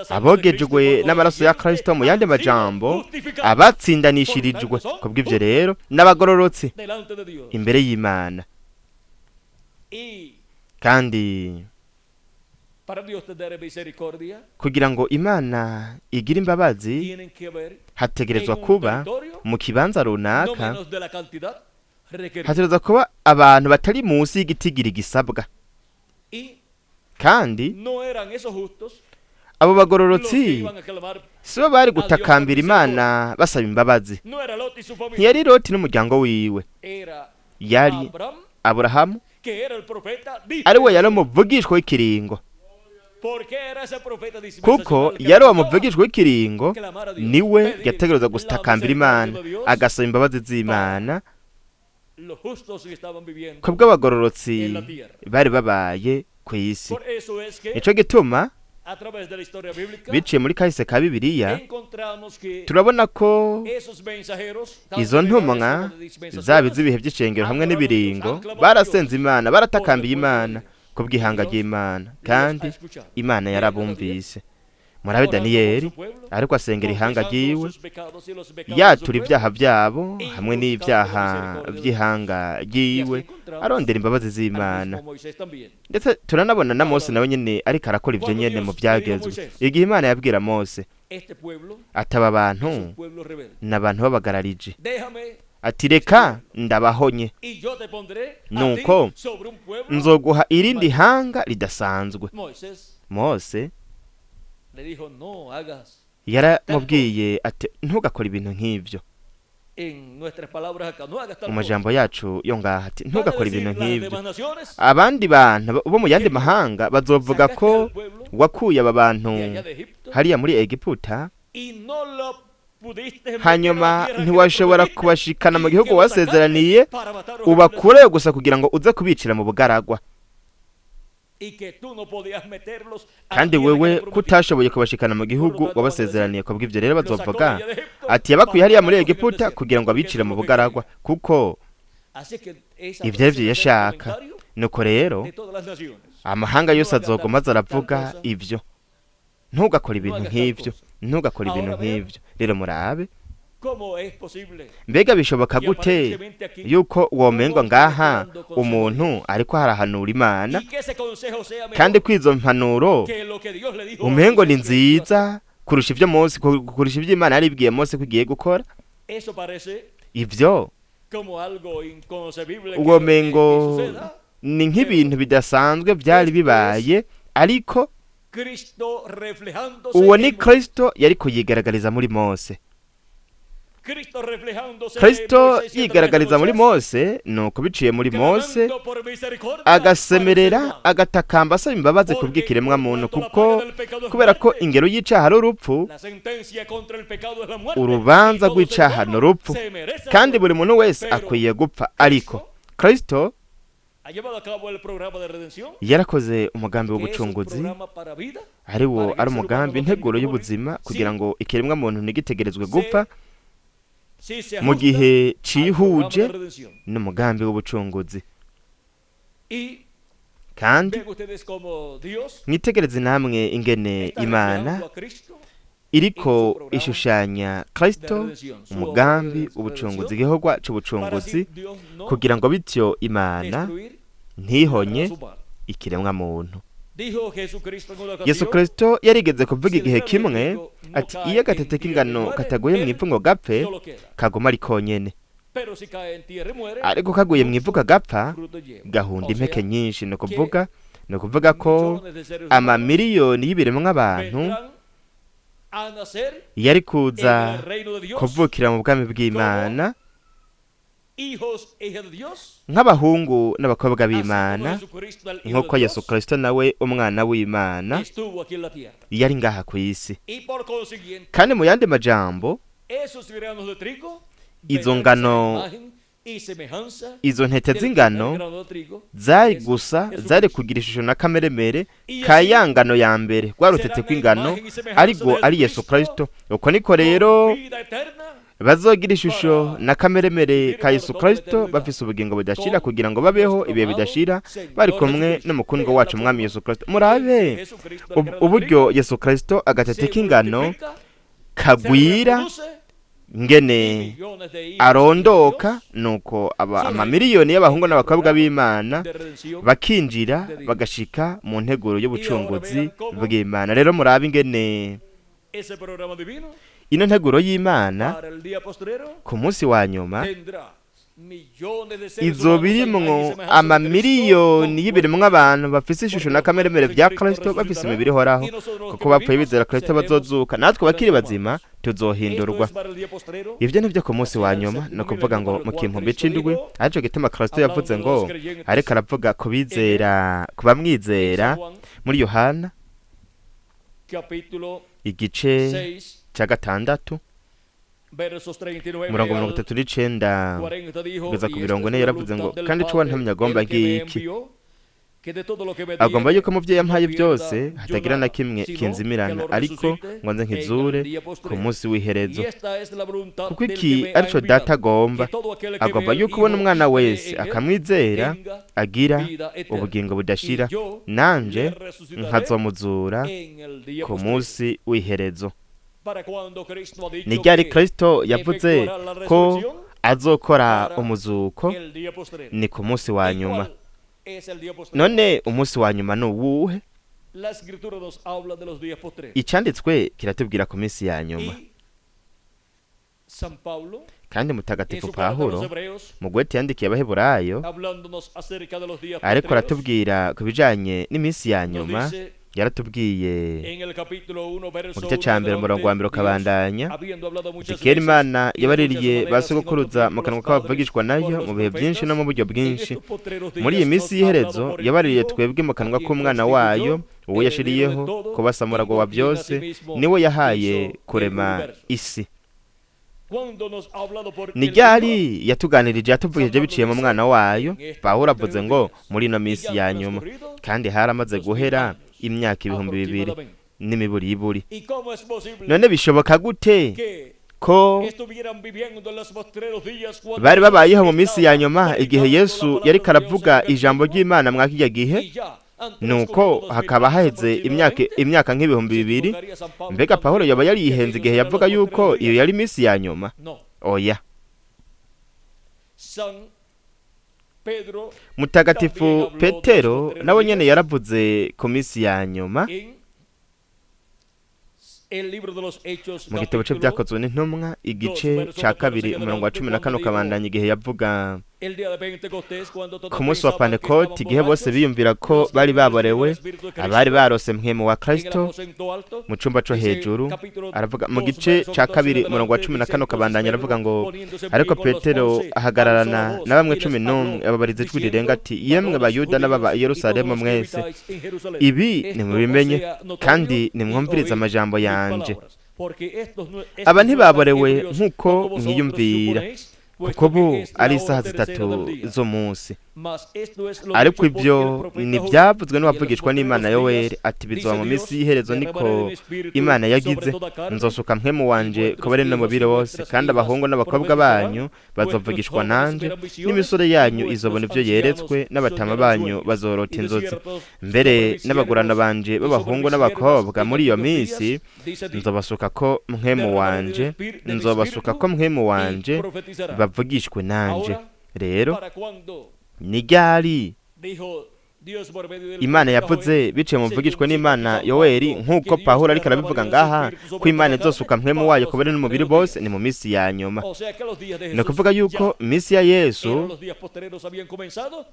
abogejwe n'amaraso ya Kristo, mu yandi majambo abatsindanishirijwe. Kubw'ivyo rero n'abagororotsi imbere y'Imana. Kandi kugira ngo Imana igire imbabazi hategerezwa kuba mu kibanza runaka, hategerezwa kuba abantu batari munsi y'igitigiri gisabwa. Kandi abo bagororotsi sibo bari gutakambira Imana basaba imbabazi. Ntiyari Loti n'umuryango wiwe, yari Aburahamu, ari we yari umuvugishwa w'ikiringo. Kuko yari uwo muvugishwa w'ikiringo, niwe yategerezwa gutakambira Imana agasaba imbabazi z'Imana kubw'abagororotsi bari babaye ku isi. Nico gituma biciye muri kahise ka Bibiliya turabona ko izo ntumwa zaba iz'ibihe by'icengero hamwe n'ibiringo barasenze Imana, baratakambiye Imana kubw'ihanga ry'Imana, kandi Imana yarabumvise. Murabe Daniyeli ariko asengera ihanga ryiwe, yatura ibyaha byabo hamwe n'ibyaha by'ihanga ryiwe, arondera imbabazi z'Imana. Ndetse turanabona na Mose nawe nyene ariko arakora ivyo nyene mu byagezwe. Igihe Imana yabwira Mose ataba abantu n'abantu babagararije, ati reka ndabahonye, nuko nzoguha irindi hanga ridasanzwe. Mose yaramubwiye ati ntugakora ibintu nk'ibyo. Mu majambo yacu yo ngaha ati ntugakora ibintu nk'ibyo. Abandi bantu bo mu yandi mahanga bazovuga ko wakuye aba bantu hariya muri Egiputa, hanyuma ntiwashobora kubashikana mu gihugu wasezeraniye, ubakureyo gusa kugira ngo uze kubicira mu bugaragwa. Kandi wewe kutashoboye kubashikana mu gihugu wabasezeraniye. Kubw'ivyo rero bazovuga ati yabakuye hariya muri Egiputa kugira ngo abicire mu bugaragwa, kuko ivyo arivyo yashaka. Nuko rero amahanga yose azogoma aravuga ivyo. Ntugakora ibintu nk'ivyo, ntugakora ibintu nk'ivyo. Rero murabe, mbega bishoboka gute yuko womengwa ngaha umuntu ariko harahanura Imana, kandi kwizo mpanuro umengo ni nziza kurusha ivyo Mose, kurusha ivyo Imana yaribwiye Mose kugiye gukora? Ivyo uwomengo ni nk'ibintu bidasanzwe byari bibaye, ariko uwo ni Kristo yariko yigaragariza muri Mose. Kristo yigaragariza muri Mose, nuko biciye muri Mose agasemerera agatakamba asaba imbabazi kubw'ikiremwa muntu, kuko kubera ko ingero y'icaha ari urupfu, urubanza rw'icaha ni urupfu, kandi buri muntu wese akwiye gupfa. Ariko Kristo yarakoze umugambi w'ubucunguzi, ari wo ari umugambi integuro y'ubuzima, kugira ngo ikiremwa muntu ntigitegerezwe gupfa mu gihe cihuje n'umugambi w'ubucunguzi. Kandi mwitegereze namwe ingene Imana iriko ishushanya Kristo umugambi w'ubucunguzi, igikorwa c'ubucunguzi, kugira ngo bityo Imana ntihonye ikiremwa muntu. Yesu Kristo yarigeze kuvuga igihe kimwe ati iyo agatete k'ingano kataguye mu ivu ngo gapfe, kaguma ari konyene, ariko kaguye mu ivu kagapfa gahunda impeke nyinshi. Ni ukuvuga ko amamiliyoni y'ibiremwa abantu yari kuza kuvukira mu bwami bw'Imana nk'abahungu n'abakobwa b'Imana, nk'uko Yesu Kristo nawe umwana w'Imana yari ngaha ku isi. Kandi mu yandi majambo, izo ngano Izo ntete z'ingano zari gusa zari kugira ishusho na kameremere ka ya ngano ya mbere, rwa rutete rw'ingano, ariko ari Yesu Kristo. Uko niko rero bazogira ishusho na kameremere ka Yesu Kristo, bafise ubugingo budashira, kugira ngo babeho ibihe bidashira bari kumwe n'umukundwa wacu Mwami Yesu Kristo. Murabe uburyo Yesu Kristo agatete k'ingano kagwira, ngene arondoka, nuko aba amamiliyoni y'abahungu n'abakobwa b'Imana bakinjira bagashika mu nteguro y'ubucunguzi bw'Imana. Rero murabe ingene ino nteguro y'Imana ku munsi wa nyuma izo birimwo amamiliyoni y'ibiremwa abantu bafise ishusho na kameremere vya Kristo, bafise imibiri ihoraho, kuko bapfuye bizera Kristo bazozuka, natwe bakiri bazima tuzohindurwa. Ivyo nivyo ku munsi wa nyuma, no kuvuga ngo mu kimpumbi c'indwi. Arico gituma Kristo yavuze ngo, ariko aravuga kubizera, kubamwizera, muri Yohana igice ca 6 umurongo 39 kugeza ku 40, yaravuze ngo: "Kandi ico wantumye agomba ngiki, agomba yuko muvyo yampaye byose hatagira na kimwe kinzimirana, ariko ngo nze nkizure ku munsi w'iherezo. Kuko iki arico Data agomba, agomba yuko ubona Umwana wese akamwizera agira ubugingo budashira, nanje nkazomuzura ku munsi w'iherezo." Ni ryari Kristo yavuze ko azokora umuzuko? Ni ku munsi wa nyuma. None umunsi wa nyuma ni uwuhe? Icanditswe kiratubwira ku minsi ya nyuma. Kandi Mutagatifu Pawulo mu gwete yandikiye Abaheburayo, ariko aratubwira ku bijanye n'iminsi ya nyuma, yaratubwiye mu gice ca 1 umurongo wa 1 ukabandanya: "Kera Imana yabaririye ba sogokuruza mu kanwa k'abavugishwa nayo mu bihe byinshi no mu buryo bwinshi. Muri iyi minsi y'iherezo yabaririye twebwe mu kanwa k'Umwana wayo, uwo yashiriyeho kubasamuragwa wa byose, niwe yahaye kurema isi." Ni ryari yatuganirije, yatuvugije biciye mu Mwana wayo? Pawulo avuze ngo muri ino minsi ya nyuma, kandi haramaze guhera imyaka 2000 n'imiburiburi. None bishoboka gute ko bari babayeho mu minsi ya nyuma igihe Yesu yariko aravuga ijambo ry'Imana mwa kirya gihe, nuko hakaba haheze imyaka nk'2000? Mbega Pawulo yoba yarihenze igihe yavuga yuko iyo yari minsi ya nyuma? Oya. Mutagatifu Petero nawe nyene yaravuze ku minsi ya nyuma mu gitabo cye Byakozwe n'Intumwa igice ca 2 umurongo wa 14 ukabandanya, igihe yavuga ku munsi wa Pantekoti, igihe bose biyumvira ko bari baborewe, abari barose mpwemu wa Kristo mu cumba co hejuru. Aravuga mu gice ca 2 umurongo wa 14 ukabandanya, aravuga ngo: "Ariko Petero ahagararana na bamwe 11, ababariza ijwi rirenga ati: 'Yemwe Bayuda n'ababa i Yerusalemu mwese, ibi nimubimenye kandi nimwumvirize amajambo yanje. Aba ntibaborewe nk'uko mwiyumvira, kuko bu ari isaha 3 z'umunsi. Ariko ibyo ntibyavuzwe n'uwavugishwa n'Imana Yoweri ati: bizoba mu minsi y'iherezo, niko Imana yagize, nzosuka mpwemu wanje ku bari no mubiri wose, kandi abahungu n'abakobwa banyu bazovugishwa nanje, n'imisore yanyu izobona ibyo yeretswe, n'abatama banyu bazorota inzozi. Mbere n'abagurana banje b'abahungu n'abakobwa muri iyo minsi nzobasuka ko mpwemu wanje, nzobasuka ko mpwemu wanje, bavugishwe nanje.'" Rero ni ryari Imana yavuze biciye mu mvugishwa n'Imana Yoweri, nk'uko Pawulo ariko arabivuga ngaha, ko Imana izosuka mpwemu wayo ku bari n'umubiri bose? Ni mu minsi ya nyuma. Ni ukuvuga yuko minsi ya Yesu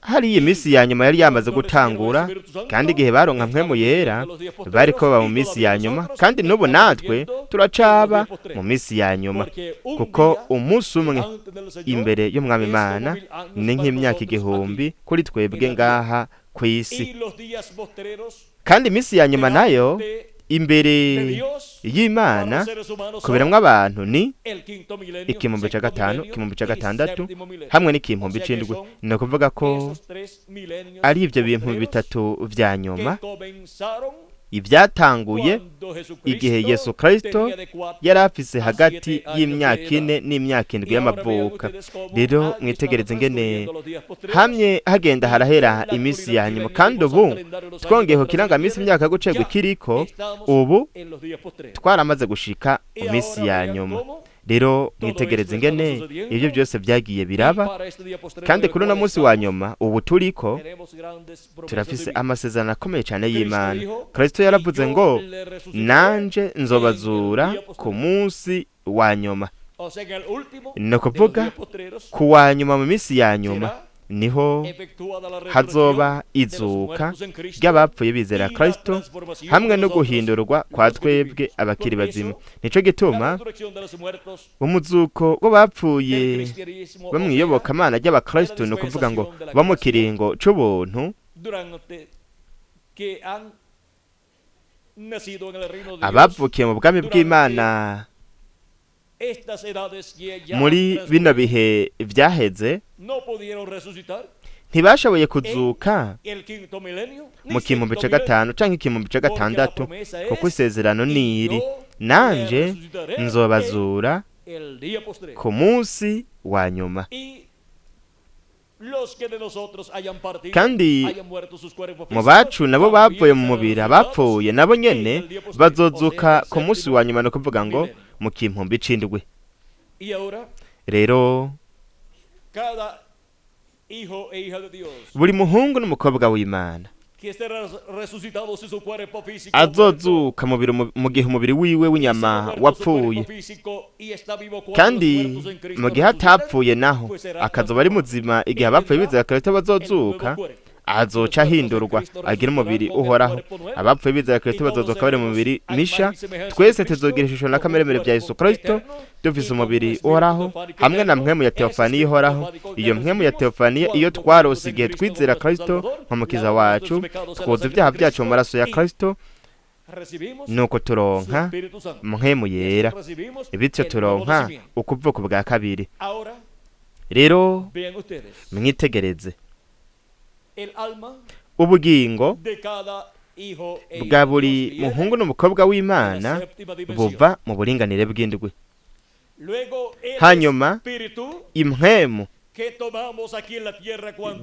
hari iyi minsi ya nyuma yari yamaze gutangura, kandi igihe baronka mpwemu yera bari ko baba mu minsi ya nyuma, kandi n'ubu natwe turacaba mu minsi ya nyuma, kuko umunsi umwe imbere y'Umwami Imana ni nk'imyaka 1000 kuri twebwe ngaha ku isi. Kandi iminsi ya nyuma nayo Imbere de Dios para y'Imana los seres humanos ku biremwa abantu ni el quinto milenio, ikihumbi ca sexto gatanu, milenio ikihumbi ca y gatandatu séptimo milenio. hamwe n'ikihumbi O sea que c'indwi. son Ni ukuvuga ko esos tres milenios ari ivyo bintu postreros bitatu vya que nyuma comenzaron ibyatanguye cuando Jesucristo igihe Yesu Kristo tenía de cuatro yari afise a hagati siete años de y'imyaka edad. 4 n'imyaka 7 Y ahora vean y'amavuka. ustedes cómo Rero han mwitegereze estado ingene transcurriendo los días postreros. hamye hagenda harahera iminsi ya nyuma, kandi ubu twongeye ku kirangaminsi imyaka yo gucerwa ikiriko, Estamos ubu en los días postreros. twaramaze gushika Y mu minsi ahora ya vean nyuma. cómo Rero mwitegereze ingene ibyo byose byagiye biraba, y para este día postrero kandi en el kuri uno cual munsi wa estamos, nyuma ubu turiko tenemos grandes promesas turafise divinas. amasezerano akomeye cyane Kristo y'Imana. dijo, Kristo yaravuze "Y yo ngo le resucitaré nanje en el nzobazura día ku postrero". munsi wa nyuma. O sea, en el último Ni de los ukuvuga días postreros ku wa nyuma mu minsi ya nyuma será niho efectuada la resurrección hazoba de los izuka muertos en Cristo ry'abapfuye bizera y la Kristo transformación hamwe de no nosotros, guhindurwa kwa los que twebwe vivimos. abakiri Por bazima. eso, Nico la gituma resurrección de los muertos umuzuko w'abapfuye del cristianismo, bo o sea, mw'iyobokamana ry'abakristo, ni ukuvuga ngo bo mu kiringo c'ubuntu, durante que han nacido en el reino de Dios, abavukiye mu bwami bw'Imana estas edades que ya muri han bino transcurrido, bihe vyaheze no pudieron resucitar ntibashoboye kuzuka el quinto milenio ni mu kimumbi sexto ca milenio, gatanu canke ikimumbi ca porque la gatandatu, promesa kuko es, isezerano "Y ni iri: yo nanje le resucitaré nzobazura en el día postrero". ku munsi wa nyuma. Y los que de nosotros hayan partido, Kandi hayan muerto sus cuerpos mu físicos, bacu nabo también bavuye mu serán mubiri, resucitados abapfuye nabo nyene en el día postrero, o sea, bazozuka en el ku munsi séptimo wa nyuma, ni ukuvuga ngo milenio. mu kimpumbi c'indwi. Y ahora, Rero cada hijo e hija de Dios buri muhungu n'umukobwa w'Imana que esté resucitado si su cuerpo físico azozuka mubiri mu gihe umubiri wiwe w'inyama wapfuye, kandi mu gihe atapfuye naho akazoba ari muzima igihe abapfuye bizera Kristo bazozuka, azoca ahindurwa agira umubiri uhoraho. Abapfuye bizera Kristo bazozuka bari mu mubiri misha. Twese tuzogira ishusho na kameremere bya Yesu Kristo, dufise umubiri uhoraho hamwe na mpwemu ya teofaniya ihoraho. Iyo mpwemu ya teofaniya iyo twarose igihe twizera Kristo nk'umukiza wacu, twoza ibyaha byacu mu maraso ya Kristo, nuko turonka mpwemu yera, bityo turonka ukuvuka bwa kabiri. Rero mwitegereze ubugingo bwa buri muhungu n'umukobwa w'Imana buva mu buringanire bw'indwi. Hanyuma impwemu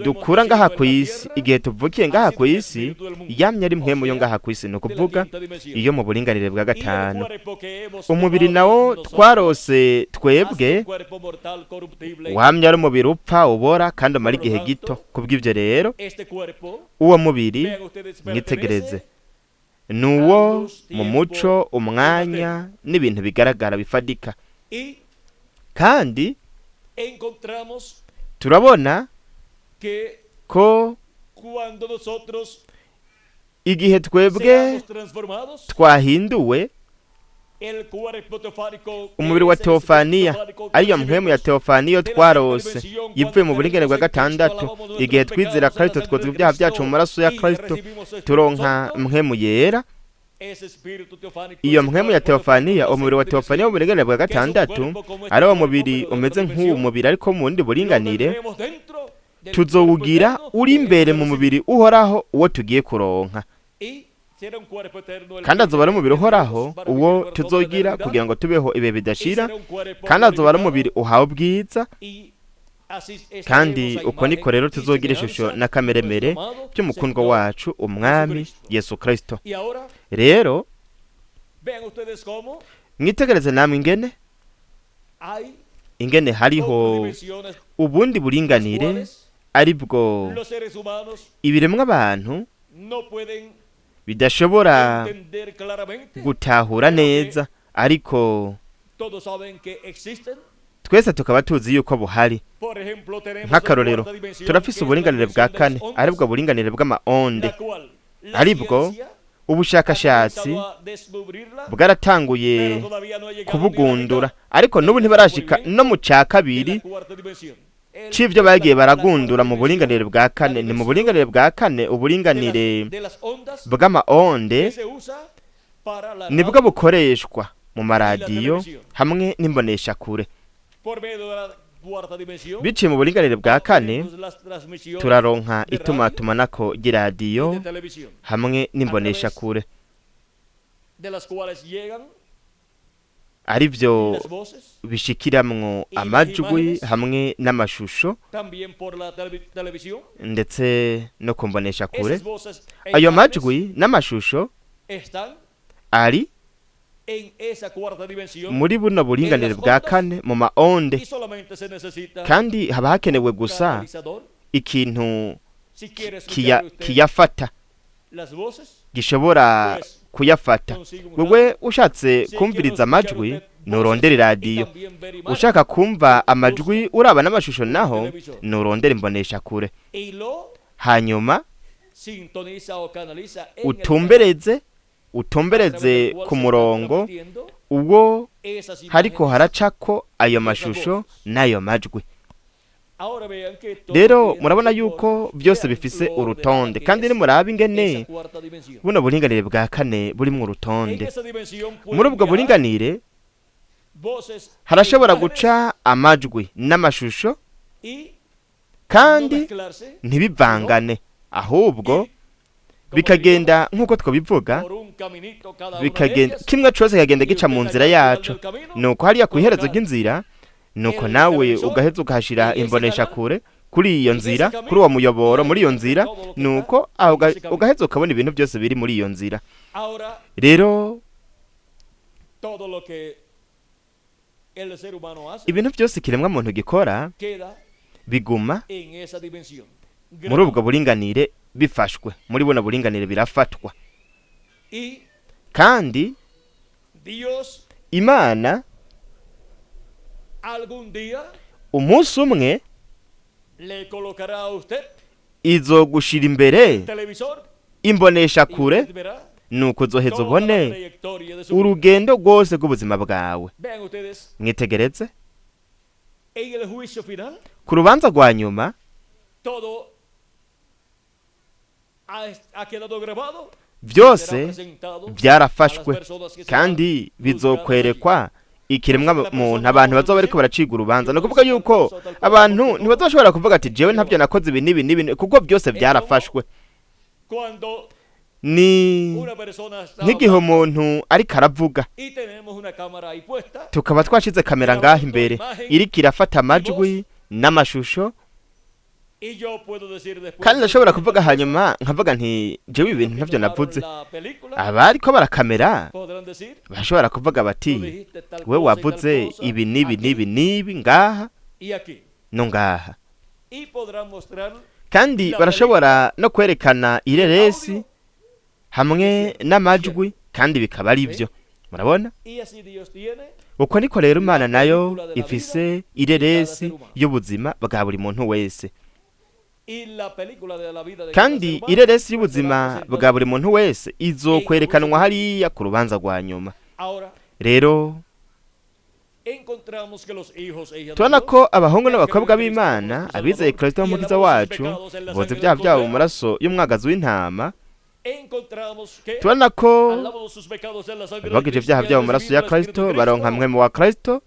dukura ngaha ku isi igihe tuvukiye ngaha ku isi yamye ari impwemu yo ngaha ku isi, ni ukuvuga iyo mu buringanire bwa gatanu. Umubiri nawo twarose twebwe wamye ari umubiri upfa ubora kandi umara igihe gito. Kubw'ibyo rero uwo mubiri mwitegereze ni uwo mu muco, umwanya n'ibintu bigaragara bifadika. Kandi turabona ko igihe twebwe twahinduwe umubiri wa teofaniya, ariyo mpwemu ya teofaniya twarose yivuye mu buringanire bwa gatandatu, igihe twizera Kristo twozwa ibyaha byacu mu maraso ya Kristo, turonka mpwemu yera. Iyo mpwemu ya teofaniya, umubiri wa teofaniya mu buringanire bwa gatandatu, ari wo mubiri umeze nk'uwo mubiri ariko mu bundi buringanire, tuzowugira uri imbere mu mubiri uhoraho uwo tugiye kuronka. Kandi azoba ari umubiri uhoraho uwo tuzogira kugira ngo tubeho ibihe bidashira, kandi azoba ari umubiri uhawe ubwiza. Kandi uko niko rero tuzogira ishusho n'akameremere by'umukundwa wacu umwami Yesu Kristo. Rero mwitegereze namwe ingene hariho ubundi buringanire, ari bwo ibiremwa abantu bidashobora gutahura neza, ariko twese tukaba tuzi yuko buhari. Nk'akarorero turafise uburinganire bwa kane, aribwo buringanire bw'amaonde, aribwo ubushakashatsi bwaratanguye kubugundura, ariko n'ubu ntibarashika no mu ca kabiri c'ivyo bagiye baragundura mu buringanire bwa kane. Ni mu buringanire bwa kane, uburinganire bw'amaonde Nibwo bukoreshwa mu maradiyo hamwe n'imboneshakure. Biciye mu buringanire bwa kane turaronka itumatumanako ry'iradiyo hamwe n'imboneshakure, arivyo bishikiramwo amajwi hamwe n'amashusho, ndetse no ku mboneshakure. Ayo majwi n'amashusho ari muri buno buringanire bwa kane mu maonde, kandi haba hakenewe gusa ikintu kiyafata, gishobora kuyafata. Wewe ushatse kumviriza amajwi nurondera iradiyo, ushaka kumva amajwi uraba n'amashusho naho nurondera imboneshakure, hanyuma utumbereze ku murongo uwo hariko haracako ayo mashusho n'ayo majwi. Rero murabona yuko byose bifise urutonde, kandi nimuraba ingene buno buringanire bwa kane burimwo urutonde. Muri ubwo buringanire harashobora guca amajwi n'amashusho kandi ntibivangane, ahubwo bikagenda nk'uko twabivuga, bikagenda kimwe cose kikagenda gica mu nzira yaco. Nuko hariya ku iherezo ry'inzira, nuko nawe ugaheza ukahashira imboneshakure kuri iyo nzira, kuri uwo muyoboro, muri iyo nzira, nuko ugaheza ukabona ibintu byose biri muri iyo nzira. Rero ibintu byose ikiremwa muntu gikora biguma muri ubwo buringanire bifashwe, muri buno buringanire birafatwa. Kandi Imana umunsi umwe izogushira imbere imboneshakure, nuko uzoheza ubone urugendo rwose rw'ubuzima bwawe. Mwitegereze ku rubanza rwa nyuma, byose byarafashwe kandi bizokwerekwa ikiremwa muntu. Abantu bazoba bariko baraciga urubanza, no kuvuga yuko abantu ntibazashobora kuvuga ati jewe ntavyo nakoze ibi n'ibi n'ibi, kuko byose byarafashwe. Ni nk'igihe umuntu ariko aravuga, tukaba twashize kamera ngaha imbere iriko irafata amajwi n'amashusho, kandi ndashobora kuvuga hanyuma nkavuga nti jewe ibintu ntavyo navuze. Abariko barakamera bashobora kuvuga bati we wavuze ibi n'ibi n'ibi n'ibi ngaha no ngaha, kandi barashobora no kwerekana ireresi hamwe n'amajwi, kandi bikaba ari byo. Murabona uko niko rero Imana nayo ifise ireresi y'ubuzima bwa buri muntu wese, kandi ireresi y'ubuzima bwa buri muntu wese izokwerekanwa hariya ku rubanza rwa nyuma. Rero tubona ko abahungu n'abakobwa b'Imana abizeye Kristo nk'umukiza wacu boza ibyaha byabo mu maraso y'umwagazi w'intama. Tubona ko abagije ibyaha byabo mu maraso ya Kristo baronka mwemu wa Kristo,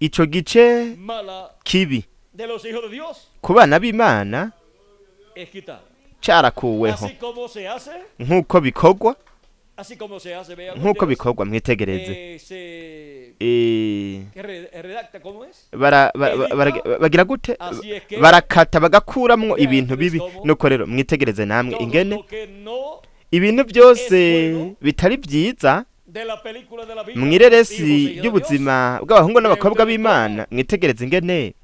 ico gice kibi ku bana b'Imana carakuweho. Nk'uko bikorwa, nk'uko bikorwa, mwitegereze bagira gute, barakata bagakuramwo ibintu bibi. Nuko rero mwitegereze namwe ingene ibintu byose bitari byiza mwireresi y'ubuzima bw'abahungu n'abakobwa b'Imana, mwitegereze ingene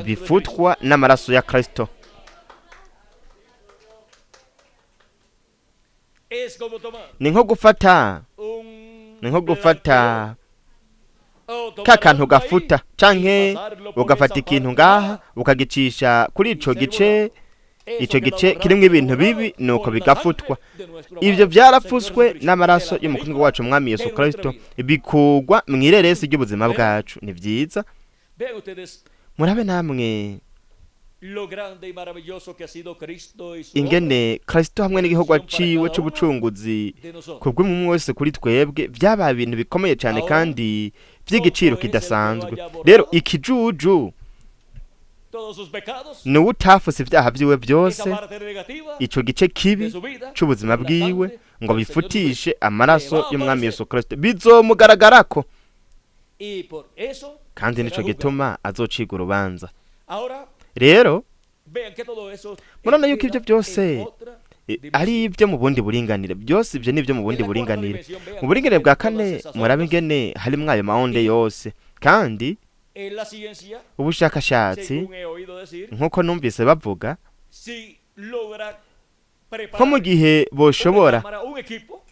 bifutwa n'amaraso ya Kristo. Ni nko gufata, ka kantu gafuta, canke ugafata ikintu ngaha ukagicisha kuri ico gice, ico gice kirimwo ibintu bibi, nuko bigafutwa. Ivyo vyarafuswe n'amaraso y'umukundwa wacu Mwami Yesu Kristo, bikugwa mw'ireresi ry'ubuzima bwacu. Ni vyiza, murabe namwe Ingene Kristo hamwe n'igikorwa ciwe c'ubucunguzi kubw'umwe wese kuri twebwe vyabaye ibintu bikomeye cyane kandi vy'igiciro kidasanzwe. Rero ikijuju ni uwutafuse ibyaha vyiwe byose, ico gice kibi c'ubuzima bwiwe, ngo bifutishe amaraso y'umwami Yesu Kristo, bizomugaragarako, kandi nico gituma azociga urubanza. Rero murabona yuko ibyo byose ari ibyo mu bundi buringanire, byose ibyo ni ibyo mu bundi buringanire. Mu buringanire bwa kane murabe ingene harimwo ayo mahonde yose. Kandi ubushakashatsi, nk'uko numvise bavuga, nko mu gihe boshobora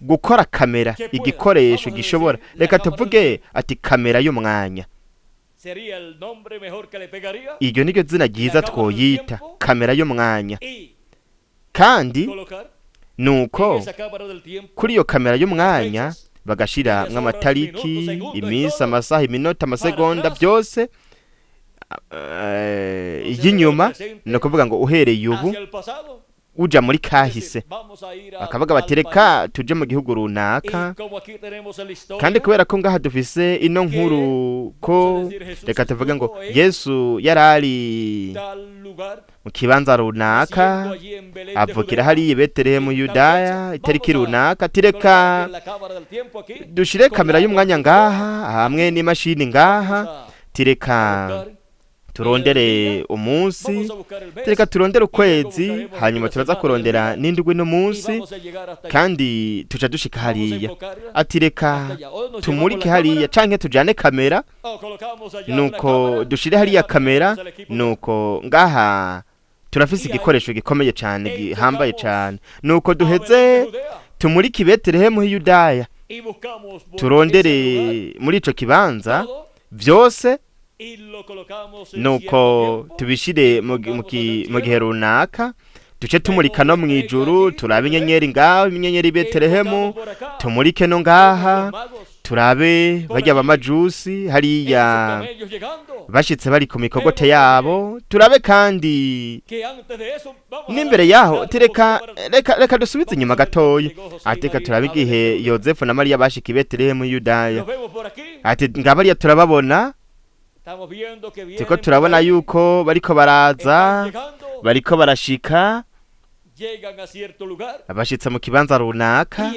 gukora kamera, igikoresho gishobora, reka tuvuge ati kamera y'umwanya, iryo niryo zina ryiza twoyita, kamera y'umwanya. Kandi nuko kuri iyo kamera y'umwanya bagashira mw'amatariki, iminsi, amasaha, iminota, amasegonda, byose y'inyuma, ni ukuvuga ngo uhereye ubu uja muri kahise, bakavuga bati reka tuje mu gihugu runaka. Kandi kubera ko ngaha dufise ino nkuru ko reka tuvuge ngo Yesu yarari mu kibanza runaka, avukira hariya i Betelehemu Yudaya itariki runaka, ati reka dushire kamera y'umwanya ngaha hamwe n'imashini ngaha, tireka turondere umunsi, reka turondere ukwezi, hanyuma turaza kurondera n'indwi n'umunsi, kandi tuca dushika hariya. Ati reka tumurike hariya canke tujane kamera, nuko dushire hariya kamera, nuko ngaha turafise igikoresho gikomeye cane gihambaye cane, nuko duheze tumurike i Betelehemu h'Yudaya, turondere muri ico kibanza vyose, nuko tubishire mu gihe runaka, duce tumurika no mw'ijuru, turabe inyenyeri ngaho, inyenyeri Betelehemu, tumurike no ngaha, turabe barya b'amajusi hariya bashitse bari ku mikogote yabo, turabe kandi n'imbere yaho, reka reka dusubize inyuma gatoya, ati reka turabe igihe Yozefu na Mariya bashika i Betelehemu Yudaya, ati ngabariya turababona, turiko turabona yuko bariko baraza, bariko barashika, bashitse mu kibanza runaka,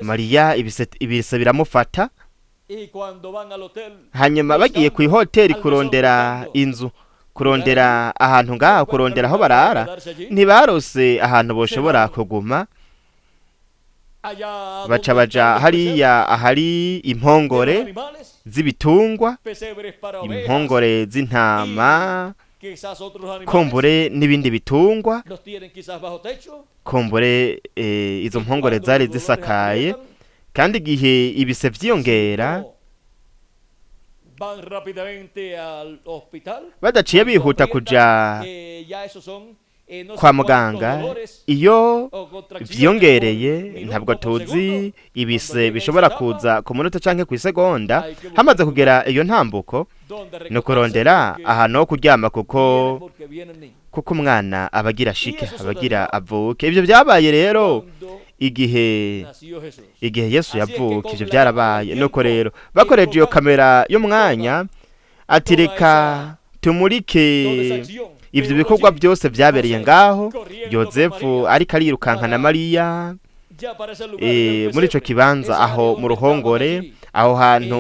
Mariya ibise biramufata. Hanyuma bagiye ku ihoteli kurondera inzu, kurondera ahantu ngaho, kurondera aho barara, ntibarose ahantu boshobora kuguma, baca baja hariya ahari impongore z'ibitungwa, impongore z'intama, kombure n'ibindi bitungwa, kombure izo mpongore zari zisakaye. Kandi igihe ibise vyiyongera, badaciye bihuta kuja kwa muganga, iyo vyiyongereye ntabwo tuzi ibise bishobora kuza ku munota canke kw'isegonda. Hamaze kugera iyo ntambuko, ni kurondera ahantu ho kuryama, kuko umwana abagira shike, abagira avuke. Ivyo vyabaye rero igihe Yesu yavuka, ivyo vyarabaye. Nuko rero bakoreje iyo kamera y'umwanya, ati reka tumurike ivyo bikorwa byose vyabereye ngaho. Yozefu ariko arirukanka na Mariya muri ico kibanza, aho mu ruhongore, aho hantu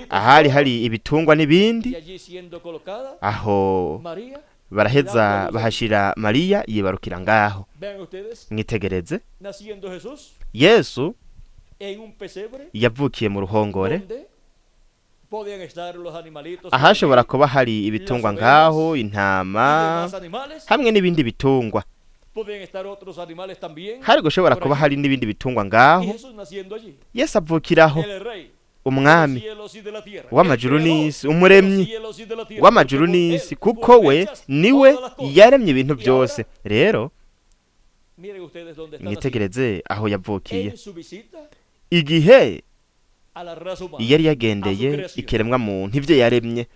ahari hari ibitungwa n'ibindi, aho baraheza bahashira Mariya yibarukira ngaho. Mwitegereze, Yesu yavukiye mu ruhongore, ahashobora kuba hari ibitungwa ngaho, intama hamwe n'ibindi bitungwa. Hari gushobora kuba hari n'ibindi bitungwa ngaho. Yesu avukiraho, umwami w'amajuru n'isi, umuremyi w'amajuru n'isi, kuko we niwe yaremye ibintu byose. Rero mwitegereze aho yavukiye, igihe yari yagendeye ikiremwa muntu, ivyo yaremye.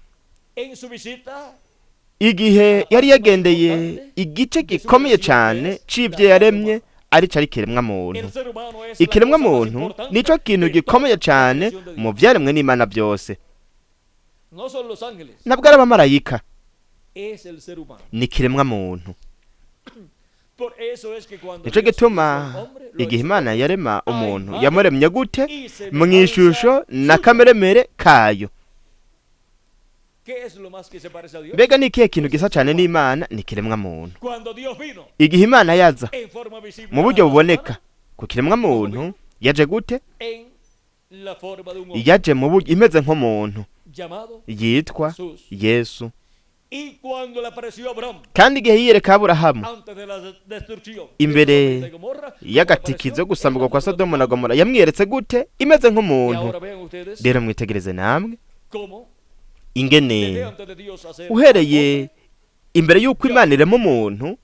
Igihe yari yagendeye igice gikomeye cyane c'ibyo yaremye, arico ari ikiremwa muntu. El ser humano es la Ikiremwa cosa más muntu importante nico kintu de gikomeye toda la cyane creación de Dios. mu vyaremwe n'Imana byose. No son los ángeles, Nabwo ari abamarayika, es el ser humano. ni ikiremwa muntu. Por eso es que cuando Nico Dios gituma hizo al hombre, lo igihe hizo Imana yarema umuntu, imagen yamuremye gute? y Mu ishusho semejanza na suya. kameremere kayo. ¿Qué es lo más que se parece a Dios? Mbega ni ikihe kintu gisa cyane n'Imana? Ni ikiremwa muntu. Cuando Dios vino Igihe Imana yaza en forma visible mu a buryo la raza buboneka humana, ku kiremwa muntu, yaje gute? en la forma de un hombre Yaje mu buryo imeze nk'umuntu llamado yitwa Jesús. Yesu. Y cuando le apareció a Abraham Kandi igihe yiyereka Aburahamu antes de la destrucción imbere de Sodoma y Gomorra, ¿cómo y'agatikizo apareció? yo gusamburwa En la kwa forma de Sodomu un na hombre. Gomora, yamwiyeretse gute? Imeze Y nk'umuntu. ahora vean ustedes Rero mwitegereze namwe cómo ingene desde antes de Dios hacer al uhereye hombre, imbere y'uko Imana irema umuntu,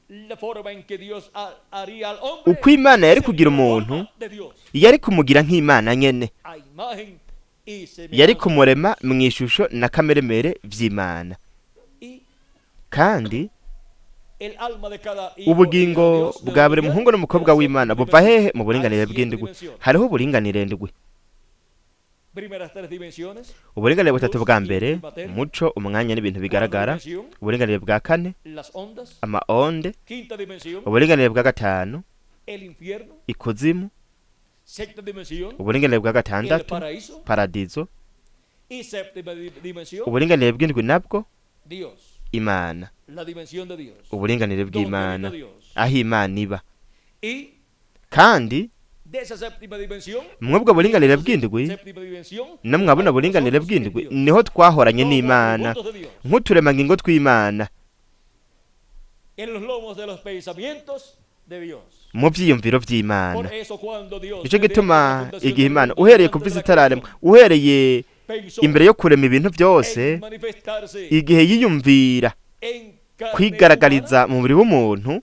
la forma en que Dios haría al hombre uko Imana yari sería kugira la umuntu, forma de Dios, yari kumugira nk'Imana nyene, a imagen y yari semejanza. kumurema mu ishusho na kameremere vy'Imana. Y Kandi el alma de cada hijo e hija de ubugingo Dios, ¿de bwa dónde buri viene? muhungu De la n'umukobwa w'Imana séptima buva dimensión. hehe? Mu Hay buringanire siete bw'indwi. dimensiones. Hariho uburinganire ndwi. Primeras tres dimensiones, Uburinganire butatu luz bwa y mbere, materia. umuco, umwanya n'ibintu Cuarta bigaragara. dimensión, Uburinganire bwa kane, las ondas. amaonde. Quinta dimensión, Uburinganire bwa gatanu, el infierno. ikuzimu. Sexta dimensión, Uburinganire bwa el gatandatu, paraíso. paradizo. Y séptima dimensión, Uburinganire bw'indwi nabwo, Dios. Imana. La dimensión de Dios. Uburinganire Donde bw'Imana, habita Dios. aho Imana iba. Y Kandi de esa séptima dimensión, mwebwe buringanire bw'indwi, séptima dimensión, no mwabona buringanire nosotros en bw'indwi, Dios, niho twahoranye como n'Imana atributos de Dios, nk'uturemangingo tw'Imana, en los lomos de los pensamientos de Dios. Mu vyiyumviro Por vy'Imana. eso cuando Dios Nico desde antes de la gituma fundación igihe del Imana mundo, uhereye antes kuva de isi la itararemwa, creación, uhereye pensó imbere yo kurema ibintu byose, en manifestarse igihe yiyumvira en carne humana, kwigaragariza mu mubiri w'umuntu,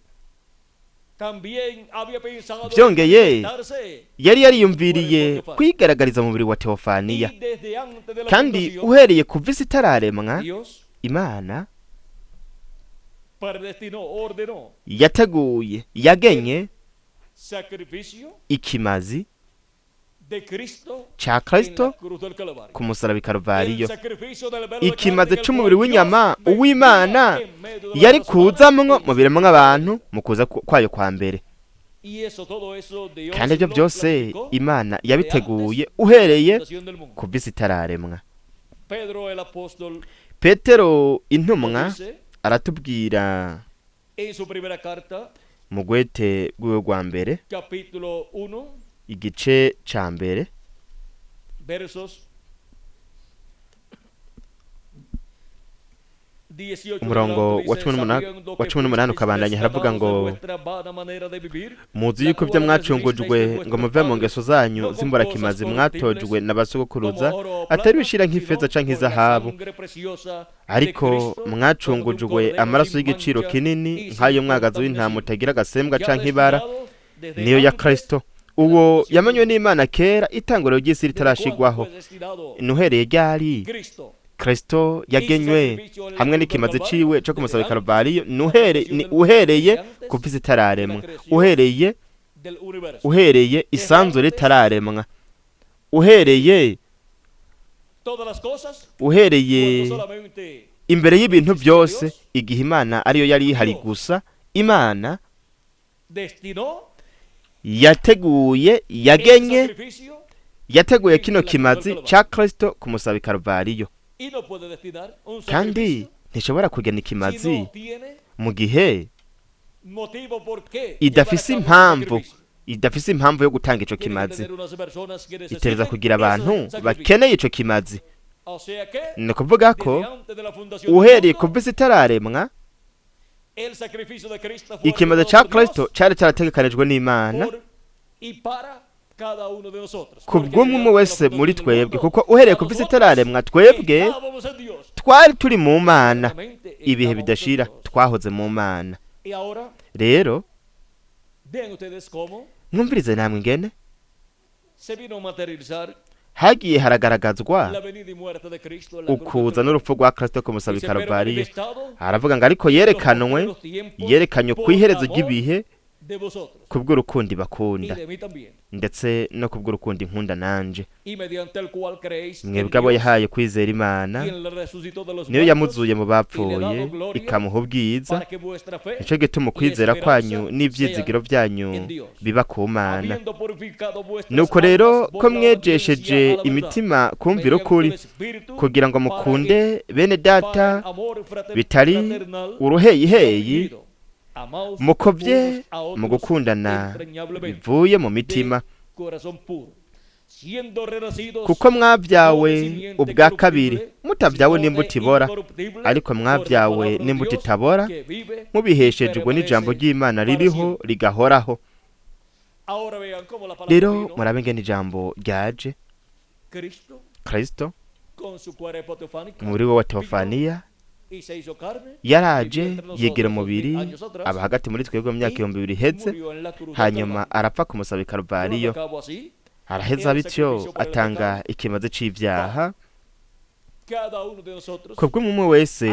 también había pensado en vyongeye manifestarse yari yariyumviriye kwigaragariza mu mubiri wa Teofaniya. y desde antes de la Kandi fundación, uhereye kuva isi itararemwa, Dios Imana predestinó, ordenó yateguye, yagenye sacrificio ikimazi de Cristo ca en la Kristo cruz del Calvario. ku musaraba i El Karuvariyo. sacrificio del velo de carne Ikimazi en el c'umubiri cual w'inyama Dios uw'Imana vendría en medio de la yari raza humana kuzamwo en mu biremwa abantu mu kuza kwayo kwa mbere. Y eso, todo eso, Dios Kandi ibyo lo byose planificó Imana desde yabiteguye antes de la uhereye fundación del mundo. kuva isi itararemwa. Pedro el apóstol Petero nos intumwa dice aratubwira en su primera carta, mu gwete rwiwe rwa mbere, capítulo 1, igice ca mbere, versos 18 umurongo adelante, wa dice, 18 sabiendo wa que 18 fuisteis ukabandanya, haravuga rescatados de ngo vuestra vana manera de vivir, muzi la yuko ibyo cual mwacungujwe recibisteis de ngo vuestros muve mu padres, ngeso zanyu no con z'imburakimazi cosas mwatojwe corruptibles na basogokuruza, como oro o atari plata, ibishira nk'ifeza sino canke con la izahabu, sangre preciosa de ariko Cristo, como de un mwacungujwe cordero amaraso sin y'igiciro mancha kinini y sin nk'ayo mwagazi w'intama contaminación, utagira agasembwa ya canke ibara, destinado desde niyo ya antes Kristo, de la uwo fundación del yamenywe mundo. n'Imana kera itanguriro ry'isi ¿Desde cuándo ritarashigwaho. fue destinado Nuhereye ryari Cristo Kristo y su yagenywe sacrificio en la hamwe cruz del n'ikimazi Calvario? ciwe co Desde kumusaba antes Karuvariyo, de la nuhere fundación ni del mundo, uhereye desde antes kuva isi de la itararemwa, creación uhereye del universo. uhereye Desde isanzure antes ritararemwa, uhereye todas las cosas, uhereye cuando solamente imbere y'ibintu existía byose, Dios, igihe Imana ariyo yari ihari Dios gusa, Imana destinó yateguye, ese yagenye, sacrificio yateguye en kino la cruz del kimazi Calvario. ca Kristo kumusaba i Karuvariyo. Y no puede destinar un Kandi sacrificio ntishobora kugena si ikimazi no tiene mu gihe motivo por qué llevar a idafise cabo ese impamvu, sacrificio. idafise impamvu yo gutanga ico Tiene que kimazi. tener unas personas que Itereza necesiten kugira ese abantu sacrificio. bakeneye ico kimazi. O sea que Ni ukuvuga ko desde antes de la fundación del uhereye mundo, kuva isi itararemwa, el sacrificio de Cristo fue ikimazi ordenado ca por Dios Kristo cari carategekanijwe n'Imana por y para cada uno de nosotros. ku Porque bw'umwe desde umwe antes de la wese fundación muri del twebwe, mundo, kuko uhereye ya kuva isi nosotros itararemwa twebwe estábamos en Dios. twari turi mu Mana Eternamente ibihe estábamos en bidashira, Dios. twahoze mu Mana. Y ahora Rero vean ustedes cómo mwumvirize namwe ingene se vino a materializar Hagiye haragaragazwa la venida y muerte de Cristo en la cruz del ukuza Calvario. n'urupfu rwa Kristo ku musaba Dice, pero Karuvariyo. manifestado Aravuga ngo ariko en los yerekanwe, postreros tiempos yerekanywe ku por iherezo amor ry'ibihe de vosotros kubw'urukundo y bakunda, de mí también, ndetse no kubw'urukundo inkunda nanje. y mediante el cual creéis en Mwebwe abo Dios, yahaye kwizera Imana, quien le resucitó de los niyo muertos, yamuzuye mu bapfuye ikamuha ubwiza. para que vuestra fe, Nico gituma ukwizera kwanyu n'ivyizigiro vyanyu biba ku Mana. habiendo purificado vuestras Nuko rero almas por ko la mwejesheje obediencia a la verdad, imitima kumvira mediante ukuri, el Espíritu, kugira ngo para mukunde bene el- data para el amor bitari fraternal uruheyiheyi, unido. Amaos mukovye unos a otros mu gukundana entrañablemente, bivuye mu mitima, de corazón puro, siendo renacidos kuko mwabyawe ubwa kabiri, mutabyawe n'imbuto ibora, ariko mwabyawe n'imbuto itabora, mubiheshejwe n'ijambo ry'Imana ririho rigahoraho. Rero murabe ngene ijambo ryaje. Kristo muri we wa Teofaniya yaraje yegera umubiri, aba hagati muri twebwe mu myaka 2000 iheze, hanyuma arapfa ku musaba i Karuvariyo. Araheza bityo atanga ikimaze c'ivyaha kubw'umwe wese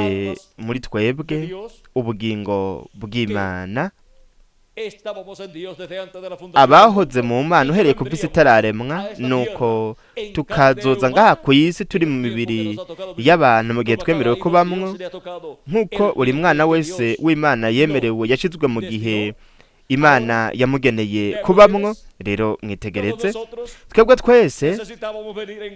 muri twebwe, ubugingo bw'Imana. Abahoze mu Mana uhereye ku isi itararemwa, nuko tukazoza ngaha ku isi turi mu mibiri y'abantu mu gihe twemerewe kubamwo, nk'uko buri mwana wese w'Imana yemerewe yashizwe mu gihe Imana yamugeneye kubamwo. Rero mwitegereze, twebwe twese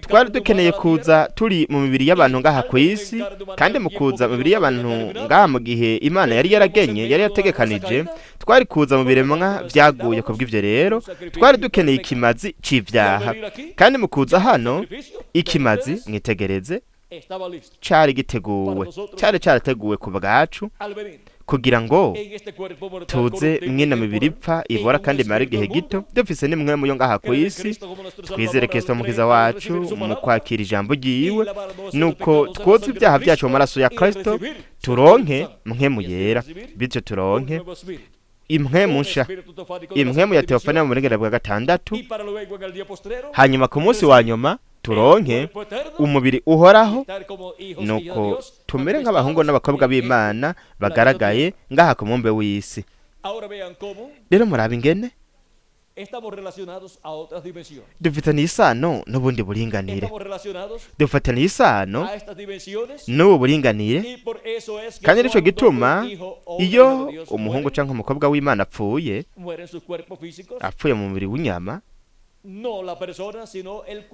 twari dukeneye kuza turi mu mibiri y'abantu ngaha ku isi, kandi mu kuza mu mibiri y'abantu ngaha mu gihe Imana yari yaragenye, yari yategekanije, twari kuza mu biremwa vyaguye. Kubw'ivyo rero twari dukeneye ikimazi c'ivyaha, kandi mu kuza hano ikimazi, mwitegereze, cari giteguwe, cari carateguwe ku bwacu, kugira ngo tuze mwino mibiri ipfa ibora kandi imara igihe gito, dufise n'imwe yo ngaha ku isi, twizere Kristo mukiza wacu mu kwakira ijambo ryiwe, nuko twoze ibyaha byacu mu maraso ya Kristo, turonke mpwemu yera, bityo turonke impwemu nsha, impwemu ya Teofaniya mu burenganzira bwa gatandatu, hanyuma ku munsi wa nyuma turonke umubiri uhoraho, nuko tumere nk'abahungu n'abakobwa b'Imana bagaragaye ngaha ku mumbe w'isi. Rero murabe ingene dufitaniye isano n'ubundi buringanire, dufitaniye isano n'ubu buringanire. Kandi nico gituma iyo umuhungu canke umukobwa w'Imana apfuye, apfuye mu mubiri w'inyama,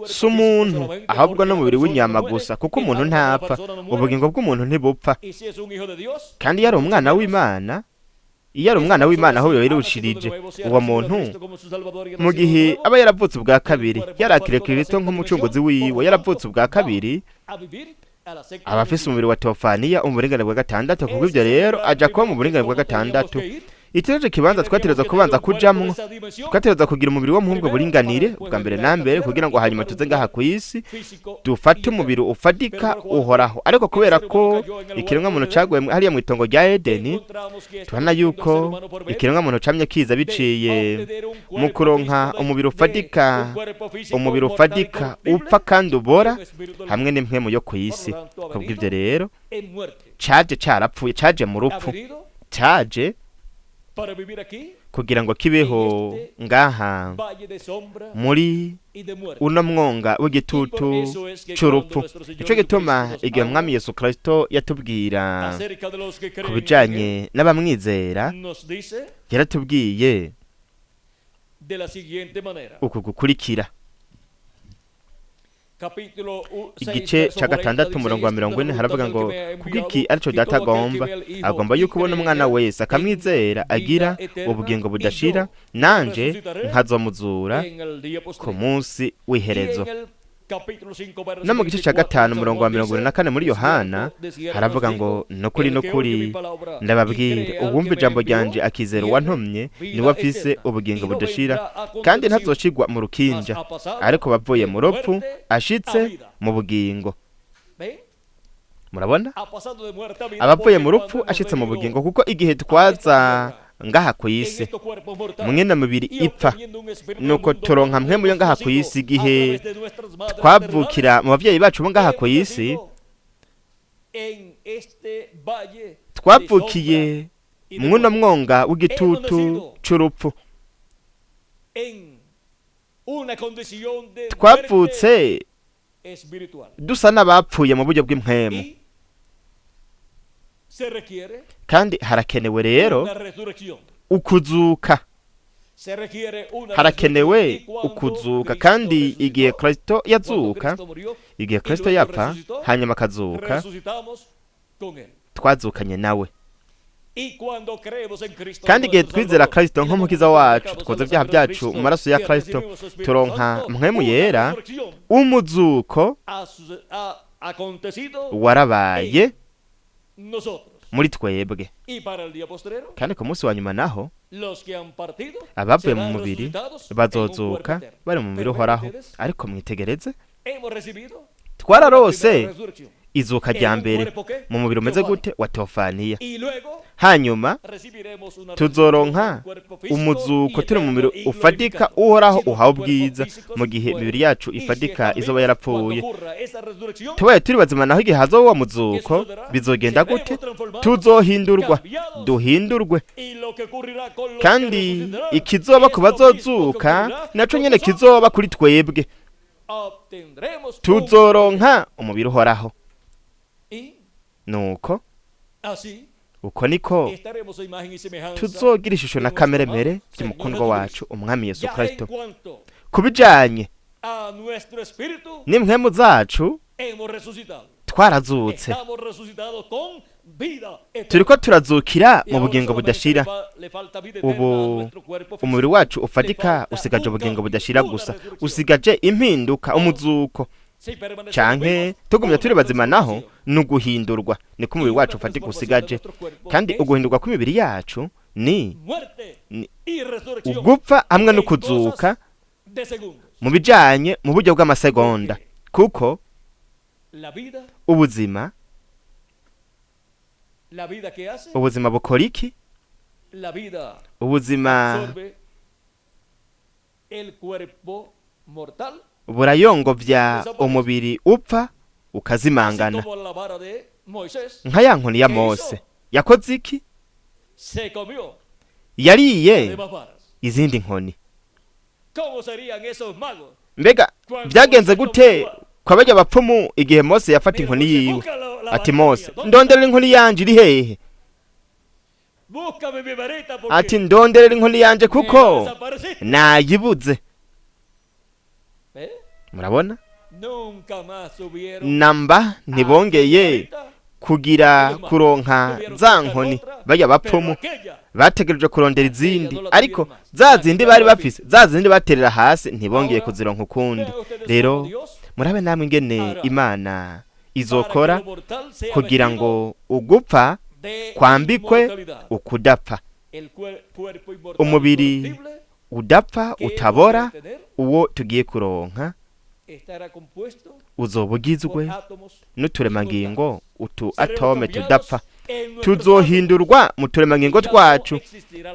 si umuntu ahubwo n'umubiri w'inyama gusa, kuko umuntu ntapfa, ubugingo bw'umuntu ntibupfa. Kandi iyo ari umwana w'Imana, iyo ari umwana w'Imana aho birushirije uwo muntu mu gihe aba yaravutse ubwa kabiri, yarakiriye Kristo nk'umucunguzi wiwe, yaravutse ubwa kabiri, aba afise umubiri wa Teofaniya mu buringanire bwa gatandatu. Kubwo ivyo rero aja kuba mu buringanire bwa gatandatu. Iki nico kibanza twategerezwa kubanza kujamwo, twategerezwa kugira umubiri wo muhubwo buringanire ubwa mbere na mbere, kugira ngo hanyuma tuze ngaha ku isi dufate umubiri ufadika uhoraho. Ariko kubera ko ikiremwa muntu caguye hariya mu itongo rya Edeni, tubona yuko ikiremwa muntu camye kiza biciye mu kuronka umubiri ufadika, umubiri ufadika upfa kandi ubora, hamwe n'impwemu yo ku isi. Kubw'ivyo rero caje carapfuye, caje mu rupfu, caje kugira ngo kibeho ngaha muri uno mwonga w'igitutu c'urupfu. Nico gituma igihe Mwami Yesu Kristo yatubwira ku bijanye n'abamwizera, yaratubwiye uku gukurikira: igice ca gatandatu umurongo wa 40, haravuga ngo kuko iki arico Data agomba, agomba yuko ubona umwana wese akamwizera agira ubugingo budashira, nanje nkazomuzura ku munsi w'iherezo. No mu gice ca gatanu umurongo wa 44 muri Yohana haravuga ngo nukuri nukuri ndababwira, uwumva ijambo ryanje akizera uwantumye niwe afise ubugingo budashira, kandi ntazoshigwa mu rukinja, ariko bavuye mu rupfu ashitse mu bugingo. Murabona, abavuye mu rupfu ashitse mu bugingo, kuko igihe twaza ngaha ku isi, mwene mubiri ipfa. Nuko turonka mpwemu yo ngaha ku isi. Igihe twavukira mu bavyeyi bacu bo ngaha ku isi, twavukiye mwuno mwonga w'igitutu c'urupfu. Twavutse dusa n'abapfuye mu buryo bw'impwemu, kandi harakenewe rero ukuzuka, harakenewe ukuzuka. Kandi igihe Kristo yazuka, igihe Kristo yapfa hanyuma akazuka, twazukanye nawe. Kandi igihe twizera Kristo nk'umukiza wacu, twoza ibyaha byacu mu maraso ya Kristo, turonka mpwemu yera. Umuzuko warabaye muri twebwe. Kandi ku munsi wa nyuma naho, abavuye mu mubiri bazozuka bari mu mubiri uhoraho. Ariko mwitegereze, twararose izuka rya mbere mu mubiri umeze gute? Wa teofaniya. Hanyuma tuzoronka umuzuko turi mu mubiri ufatika uhoraho uhawe ubwiza, mu gihe imibiri yacu ifadika izoba yarapfuye. Tubaye turi bazima naho, igihe hazoba uwo muzuko, bizogenda gute? Tuzohindurwa, duhindurwe. Kandi ikizoba ku bazozuka naco nyene kizoba kuri twebwe, tuzoronka umubiri uhoraho. Nuko uko niko tuzogira ishusho na kameremere by'umukundwa wacu umwami Yesu Kristo. Ku bijanye n'impwemu zacu, twarazutse, turiko turazukira mu bugingo budashira. Ubu umubiri wacu ufatika usigaje ubugingo budashira gusa, usigaje impinduka, umuzuko. Canke tugumye turi bazima naho, ni uguhindurwa, niko umubiri wacu ufatika usigaje. Kandi uguhindurwa kw'imibiri yacu ni ugupfa hamwe no kuzuka mu bijanye mu buryo bw'amasegonda, kuko ubuzima, ubuzima bukora iki? Ubuzima burayongovya umubiri upfa ukazimangana, nka ya nkoni ya Mose. Yakoze iki? Yariye izindi nkoni. Mbega byagenze gute kwa barya bapfumu igihe Mose yafata inkoni yiwe? Ati: "Mose, ndonderera inkoni yanje, iri hehe?" Ati: "Ndonderera inkoni yanje kuko nayibuze." Murabona, namba ntibongeye kugira kuronka za nkoni. Barya bapfumu bategereje kurondera izindi, ariko za zindi bari bafise, za zindi baterera hasi, ntibongeye kuzironka ukundi. Rero murabe namwe ingene Imana izokora kugira ngo ugupfa kwambikwe ukudapfa, umubiri udapfa utabora uwo tugiye kuronka uzoba ugizwe n'uturemangingo, utu atome tudapfa. Tuzohindurwa mu turemangingo twacu,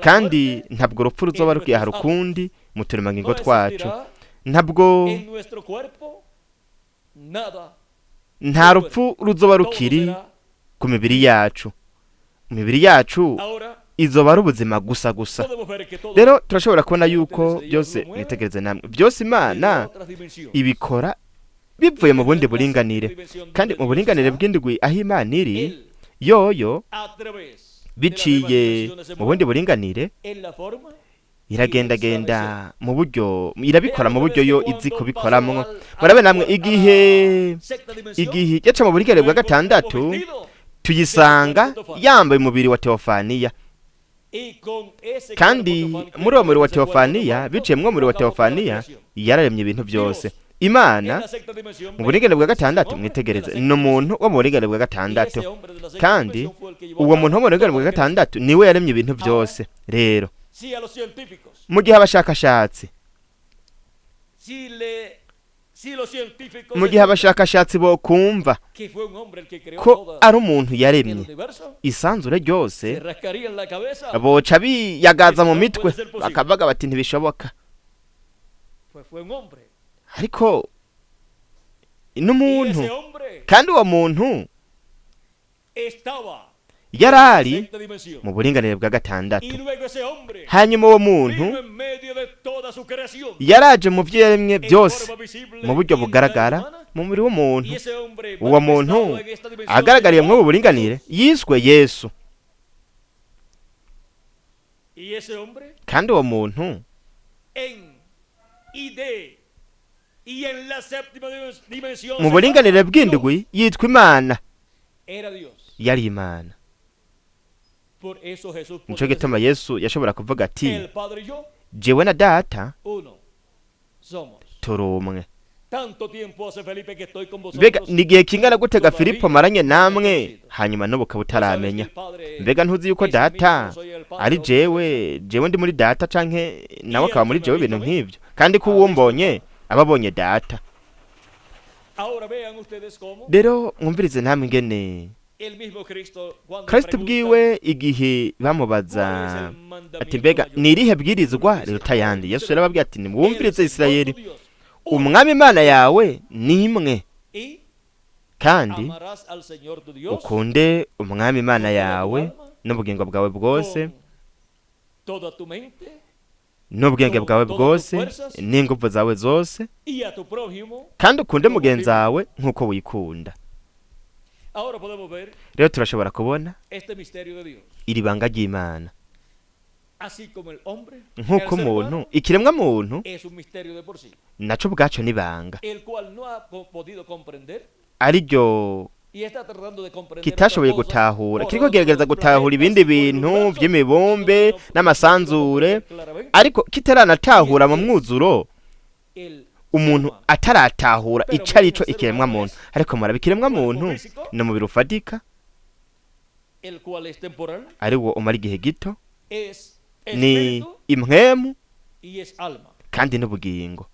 kandi ntabwo urupfu ruzoba rukihara ukundi mu turemangingo twacu. Ntabwo, nta rupfu ruzoba rukiri ku mibiri yacu. Imibiri yacu izoba ari ubuzima gusa gusa. Rero turashobora kubona yuko byose, mwitegereze namwe, byose Imana ibikora bivuye mu bundi buringanire. Kandi mu buringanire bw'indwi, aho Imana iri yoyo, biciye mu bundi buringanire, iragendagenda mu buryo, irabikora mu buryo yo izi kubikoramwo. Murabe namwe, igihe yaca mu buringanire bwa gatandatu, tuyisanga yambaye umubiri wa teofaniya. Kandi muri uwo mubiri wa teofaniya, biciye mu mubiri wa teofaniya, yararemye ibintu byose. Imana mu buringanire bwa gatandatu, mwitegereze, ni umuntu wo mu buringanire bwa gatandatu, kandi uwo muntu wo mu buringanire bwa gatandatu niwe yaremye ibintu byose. Rero mu gihe abashakashatsi Mu gihe abashakashatsi bokumva ko ari umuntu yaremye isanzure ryose, boca biyagaza mu mitwe bakavuga bati ntibishoboka. Ariko n'umuntu, kandi uwo muntu yarari mu buringanire bwa gatandatu. Hanyuma uwo muntu yaraje mu byo yaremye byose mu buryo bugaragara mu mubiri w'umuntu. Uwo muntu agaragariye muri ubu buringanire yiswe Yesu. Kandi uwo muntu mu buringanire bw'indwi yitwa Imana, yari Imana. Nico gituma Yesu yashobora kuvuga ati jewe na Data turi umwe. Mbega ni igihe kingana gutega Filipo maranye namwe, hanyuma n'ubu ukaba utaramenya? Mbega ntuzi yuko Data ari jewe, jewe ndi muri Data canke nawe akaba muri jewe, ibintu nk'ivyo, kandi ko uwumbonye aba abonye Data. Rero mwumvirize namwe ingene Kristo bwiwe igihe bamubaza ati mbega ni irihe bwirizwa riruta ayandi, Yesu yarababwiye ati nimwumvirize Isirayeli, umwami Imana yawe ni imwe, kandi ukunde umwami Imana yawe n'ubugingo bwawe bwose n'ubwenge bwawe bwose n'ingufu zawe zose, kandi ukunde mugenzi wawe nk'uko wikunda. Rero turashobora kubona iri banga ry'Imana. Nk'uko umuntu, ikiremwa muntu naco ubwaco n'ibanga ariryo kitashoboye gutahura, kiriko kigerageza gutahura ibindi bintu vy'imibumbe n'amasanzure, ariko kitaranatahura mu mwuzuro. Umuntu ataratahura ico arico ikiremwa muntu. Ariko muraba ikiremwa muntu ni umubiri ufatika, ari wo umara igihe gito, ni impwemu kandi n'ubugingo.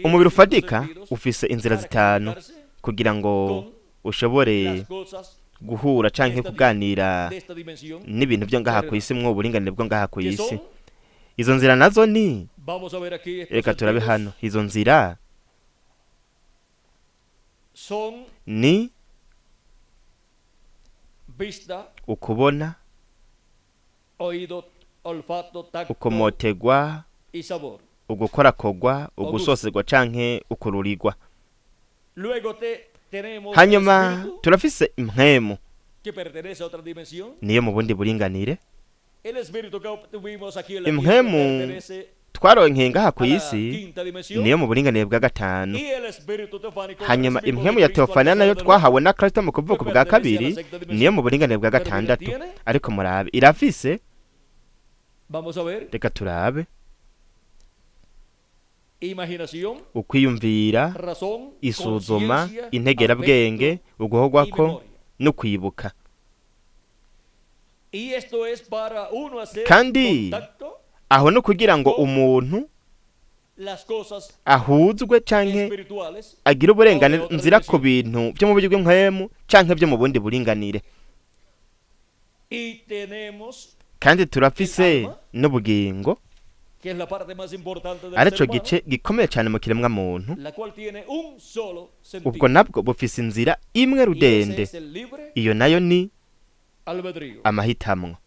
Umubiri ufatika ufise inzira zitanu kugira ngo ushobore guhura canke kuganira n'ibintu byo ngaha ku isi, mwo uburinganire bwo ngaha ku isi. Izo nzira nazo ni, reka turabe hano, izo nzira ni ukubona, ukomotegwa, ugukorakogwa, ugusoserwa canke ukururirwa. Hanyuma turafise impwemu niyo mu bundi buringanire. Impwemu twaronkeye ngaha ku isi niyo mu buringanire bwa gatanu. Hanyuma impwemu ya Teofaniya nayo twahawe na Kristo mu kuvuka bwa kabiri niyo mu buringanire bwa gatandatu. Ariko murabe irafise, reka turabe, ukwiyumvira, isuzuma, integerabwenge, uguhogwako no kwibuka. Kandi aho no kugira ngo umuntu ahuzwe canke agire uburenganzira ku bintu byo mu buryo bw'impwemu canke byo mu bundi buringanire. Kandi turafise n'ubugingo, arico gice gikomeye cyane mu kiremwa muntu. Ubwo nabwo bufise inzira imwe rudende, iyo nayo ni amahitamwo.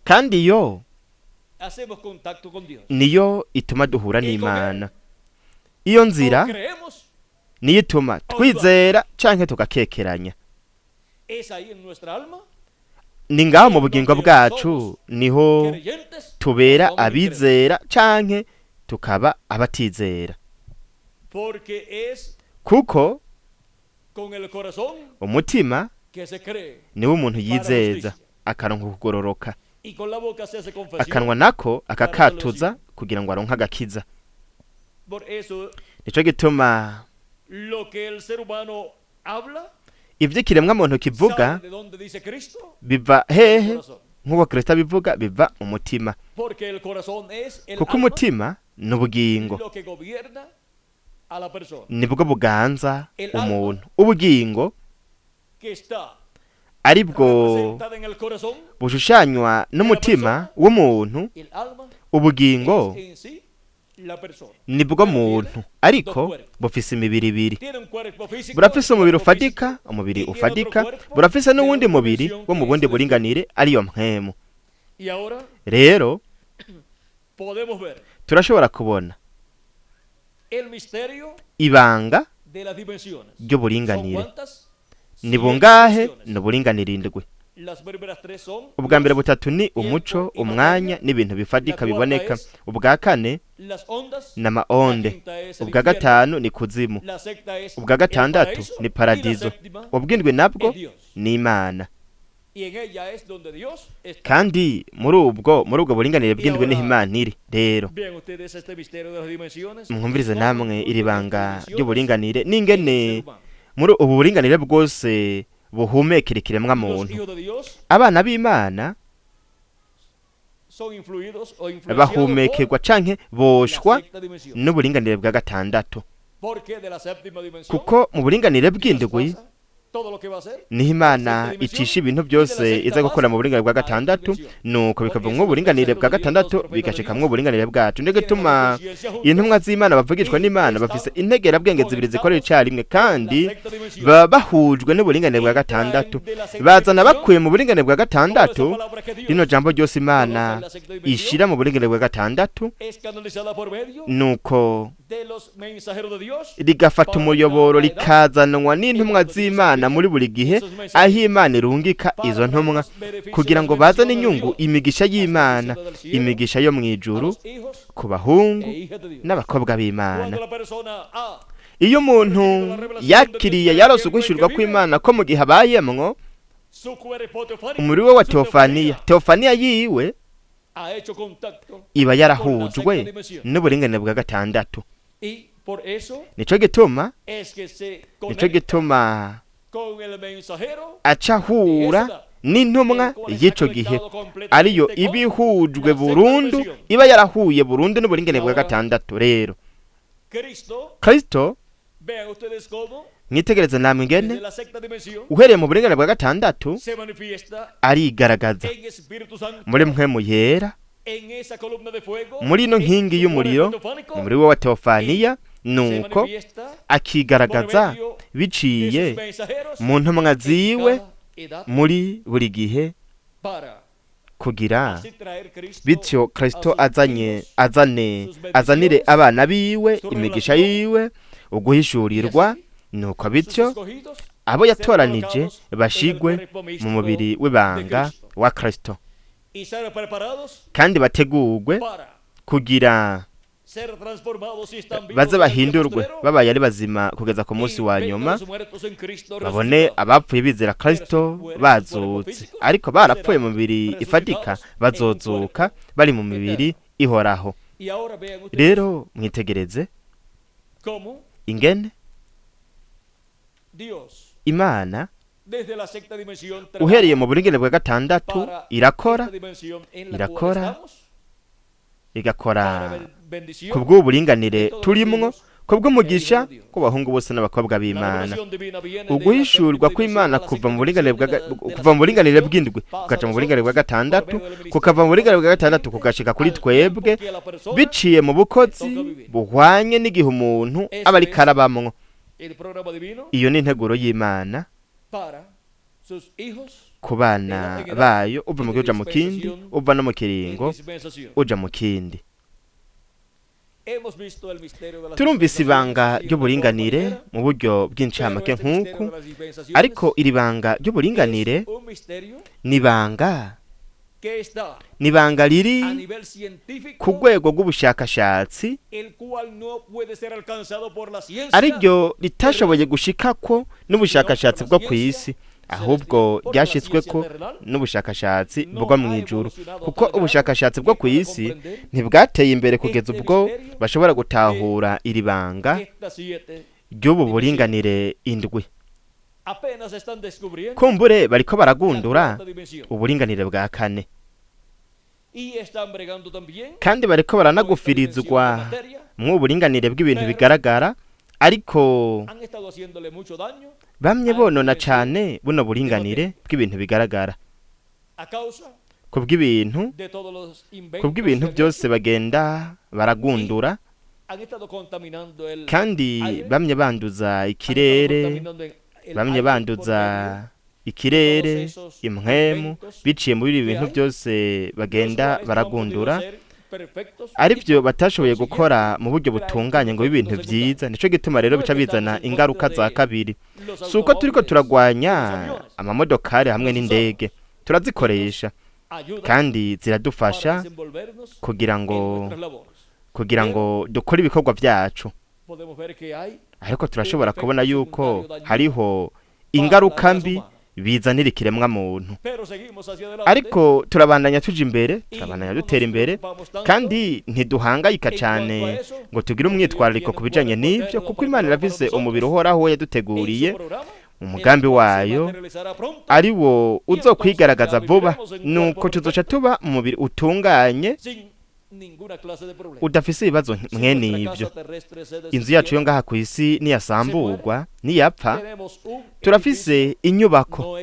Kandi iyo niyo ituma duhura n'Imana. Iyo nzira niyo ituma twizera canke tugakekeranya. Ni ngaho mu bugingo bwacu niho tubera abizera canke tukaba abatizera, kuko umutima niwo umuntu yizeza akaronka kugororoka, akanwa nako akakatuza kugira ngo aronke agakiza. Nico gituma ivyo ikiremwa muntu kivuga biva hehe? Nk'uko Kristo abivuga, biva mu mutima, Porque el corazón es el kuko alma, umutima ni ubugingo, lo que gobierna a la persona, nibwo buganza umuntu. Ubugingo que está ari bwo representada en el corazón, bushushanywa n'umutima w'umuntu. el alma Ubugingo es en sí la persona. nibwo muntu, ariko bufise imibiri ibiri. Tiene un cuerpo físico, Burafise umubiri cuerpo físico, ufatika, umubiri ufatika, burafise n'uwundi mubiri wo mu bundi buringanire, ariyo mpwemu. Y ahora Rero podemos ver turashobora kubona el misterio ibanga de las dimensiones. ¿Son ry'uburinganire. cuántas? Ni Siete bungahe? dimensiones. Ni uburinganire indwi. Las primeras tres son Ubwa mbere butatu ni umuco, umwanya n'ibintu bifatika biboneka. Ubwa kane las ondas, ni amaonde. la quinta es el Ubwa infierno, gatanu ni kuzimu. la sexta es Ubwa el gatandatu paraíso, ni y la paradizo. séptima Ubw'indwi nabwo es Dios. ni Imana. Y en ella es donde Dios está. Kandi muri ubwo buringanire bw'indwi niho Imana iri. Rero Vean ustedes este misterio de las dimensiones. mwumvirize Cómo namwe iri influyen banga las dimensiones ry'uburinganire en el n'ingene ser humano. muri ubu buringanire bwose buhumekera ikiremwa Los muntu. hijos de Dios Abana b'Imana son influidos o influenciados por bahumekerwa canke la boshwa sexta dimensión. n'uburinganire bwa gatandatu, Porque de la séptima dimensión kuko mu buringanire Dios bw'indwi pasa todo lo que va a hacer. niho Imana icisha ibintu byose iza gukora mu buringanire bwa gatandatu. Nuko bikava mu buringanire bwa gatandatu bigashikamwo uburinganire bwacu. Nico gituma intumwa z'Imana bavugishwa n'Imana bafise integerabwenge zibiri zikorera icarimwe, kandi La sexta dimensión. baba bahujwe n'uburinganire bwa gatandatu, bazana bakuye mu buringanire bwa gatandatu. Rino jambo ryose Imana ishira mu buringanire bwa gatandatu, Es canalizada por medio nuko de los mensajeros de Dios rigafata umuyoboro rikazanwa n'intumwa z'Imana muri buri gihe aho Imana irungika izo ntumwa, kugira ngo bazane inyungu, imigisha y'Imana, imigisha yo mu a ijuru los hijos ku bahungu e hijas de Dios. n'abakobwa b'Imana. Cuando la persona ha Iyo umuntu yakiriye, yarose uguhishurirwa kw'Imana ko mu gihe abayemwo su cuerpo teofánico, umubiri we wa su teofaniya, teofanía, teofaniya yiwe ha hecho contacto iba yarahujwe n'uburinganire bwa gatandatu. y por eso Nico gituma es que se nico conecta gituma con el mensajero aca ahura n'intumwa y'ico gihe, ariyo iba ihujwe burundu, iba yarahuye burundu n'uburinganire bwa gatandatu. Rero Cristo. Kristo, Vean ustedes cómo mwitegereze namwe ingene desde la sexta dimensión uhereye mu buringanire bwa gatandatu se manifiesta arigaragaza en Espíritu Santo, muri mpwemu yera, en esa columna de fuego, muri ino en nkingi su y'umuriro, cuerpo teofánico, muri we wa teofaniya. se Nuko manifiesta akigaragaza por medio de biciye sus mensajeros mu ntumwa en ziwe cada edad muri buri gihe, para kugira así traer Cristo bityo Kristo a sus azanye hijos, azane azanire abana biwe imigisha yiwe, uguhishurirwa. Nuko sus bityo escogidos, abo yatoranije bashigwe mu mubiri w'ibanga wa Kristo, y ser preparados kandi bategurwe para kugira ser transformados si están vivos baze en el día bahindurwe postrero, babaye ari bazima kugeza ku munsi y wa vengan nyuma, los muertos en Cristo babone resucitados. abapfuye bizera Kristo bazutse. Ariko barapfuye mu mibiri ifatika, bazozuka bari mu mibiri ihoraho. Y ahora vean ustedes Rero mwitegereze cómo ingene Dios Imana desde la sexta dimensión uhereye mu buringane bwa gatandatu para irakora, esta dimensión en la cual irakora, estamos, igakora para bendición ku bw'uburinganire turimwo, ku bw'umugisha ku bahungu bose n'abakobwa La b'Imana. revelación divina viene de la Uguhishurwa séptima kw'Imana dimensión a la kuva mu sexta buringanire dimensión bwa de la kuva mu buringanire séptima bw'indwi dimensión, kukaja mu pasa a buringanire bwa nosotros gatandatu, por medio del kukava mu buringanire bwa gatandatu ministerio kugashika kuri al tiempo twebwe que a la persona biciye mu bukozi buhwanye n'igihe umuntu aba ariko arabamwo. El programa divino Iyo ni integuro y'Imana para sus hijos ku bana bayo, uva mu gihe uja mu kindi, uva no mu kiringo en dispensación. uja mu kindi. Hemos visto el misterio de las Turumvise ibanga dispensaciones y ry'uburinganire de mu buryo forma bw'incamake pero este misterio nk'uku, de las dispensaciones ariko iri banga ry'uburinganire es un misterio ni ibanga que está ni ibanga riri a nivel científico, ku rwego rw'ubushakashatsi, el cual no puede ser alcanzado por la ciencia ariryo ritashoboye gushikako n'ubushakashatsi bwo ku isi, ahubwo ryashyizweko n'ubushakashatsi bwo mu ijuru, kuko ubushakashatsi bwo ku isi ntibwateye imbere kugeza ubwo bashobora gutahura iri banga estas siete. ry'ubu buringanire indwi. Apenas están descubriendo Kumbure bariko la baragundura cuarta dimensión. uburinganire bwa kane. Kandi bariko baranagufirizwa mw'uburinganire bw'ibintu bigaragara, ariko bamye bonona cane buno buringanire bw'ibintu bigaragara kubw'ibintu byose bagenda baragundura, kandi bamye banduza ikirere, bamye banduza ikirere, impwemu, biciye muri ibi bintu byose bagenda baragundura, aribyo batashoboye gukora mu buryo butunganye ngo ibintu byiza. Nico gituma rero bica bizana ingaruka za kabiri. Si uko turiko turagwanya amamodokari hamwe n'indege, turazikoresha kandi ziradufasha kugira ngo dukore ibikorwa byacu, ariko turashobora kubona yuko hariho ingaruka mbi bizanira ikiremwa muntu. Ariko turabandanya tuja imbere, turabandanya dutera imbere, kandi ntiduhangayika cyane ngo tugire umwitwarariko ku bijanye n'ivyo, kuko Imana irafise umubiri uhoraho yaduteguriye, umugambi wayo ari wo uzokwigaragaza vuba, nuko tuzoca tuba mu mubiri utunganye udafise ibibazo mwene ivyo. Inzu yacu yo ngaha ku isi niyasamburwa, niyapfa, turafise inyubako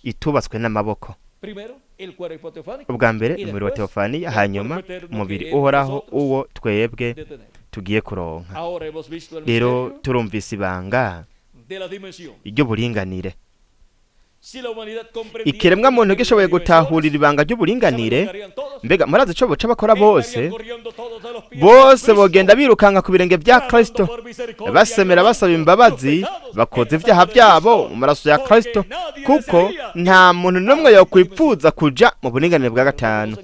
itubatswe n'amaboko. Ubwa mbere umubiri wa teofaniya, hanyuma umubiri uhoraho uwo twebwe tugiye kuronka. Rero turumvise ibanga ry'uburinganire. Ikiremwa muntu gishoboye gutahurira ibanga ry'uburinganire, mbega murazi ico boca bakora? Bose bose bogenda birukanka ku birenge vya Kristo, basemera basaba imbabazi, bakoze ivyaha vyabo mu maraso ya Kristo, kuko nta muntu n'umwe yokwipfuza kuja mu buringanire bwa gatanu.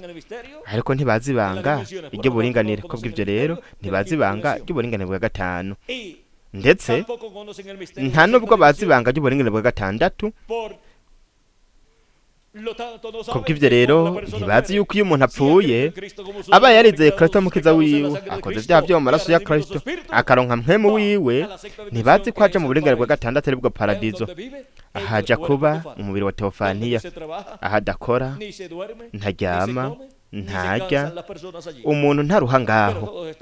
Ariko ntibazi ibanga ry'uburinganire. Kubw'ivyo rero ntibazi ibanga ry'uburinganire bwa gatanu, ndetse nta nubwo bazi ibanga ry'uburinganire bwa gatandatu. Kubw'ivyo rero ntibazi yuko iyo umuntu apfuye aba yarizeye Kristo mukiza wiwe, akoze ivyaha vyo mu maraso ya Kristo, akaronka mpwemu wiwe, ntibazi ko aja mu buringanire bwa gatandatu, aribwo paradizo, ahaja kuba umubiri wa teofaniya, aho adakora, ntaryama, ntarya, umuntu ntaruha ngaho.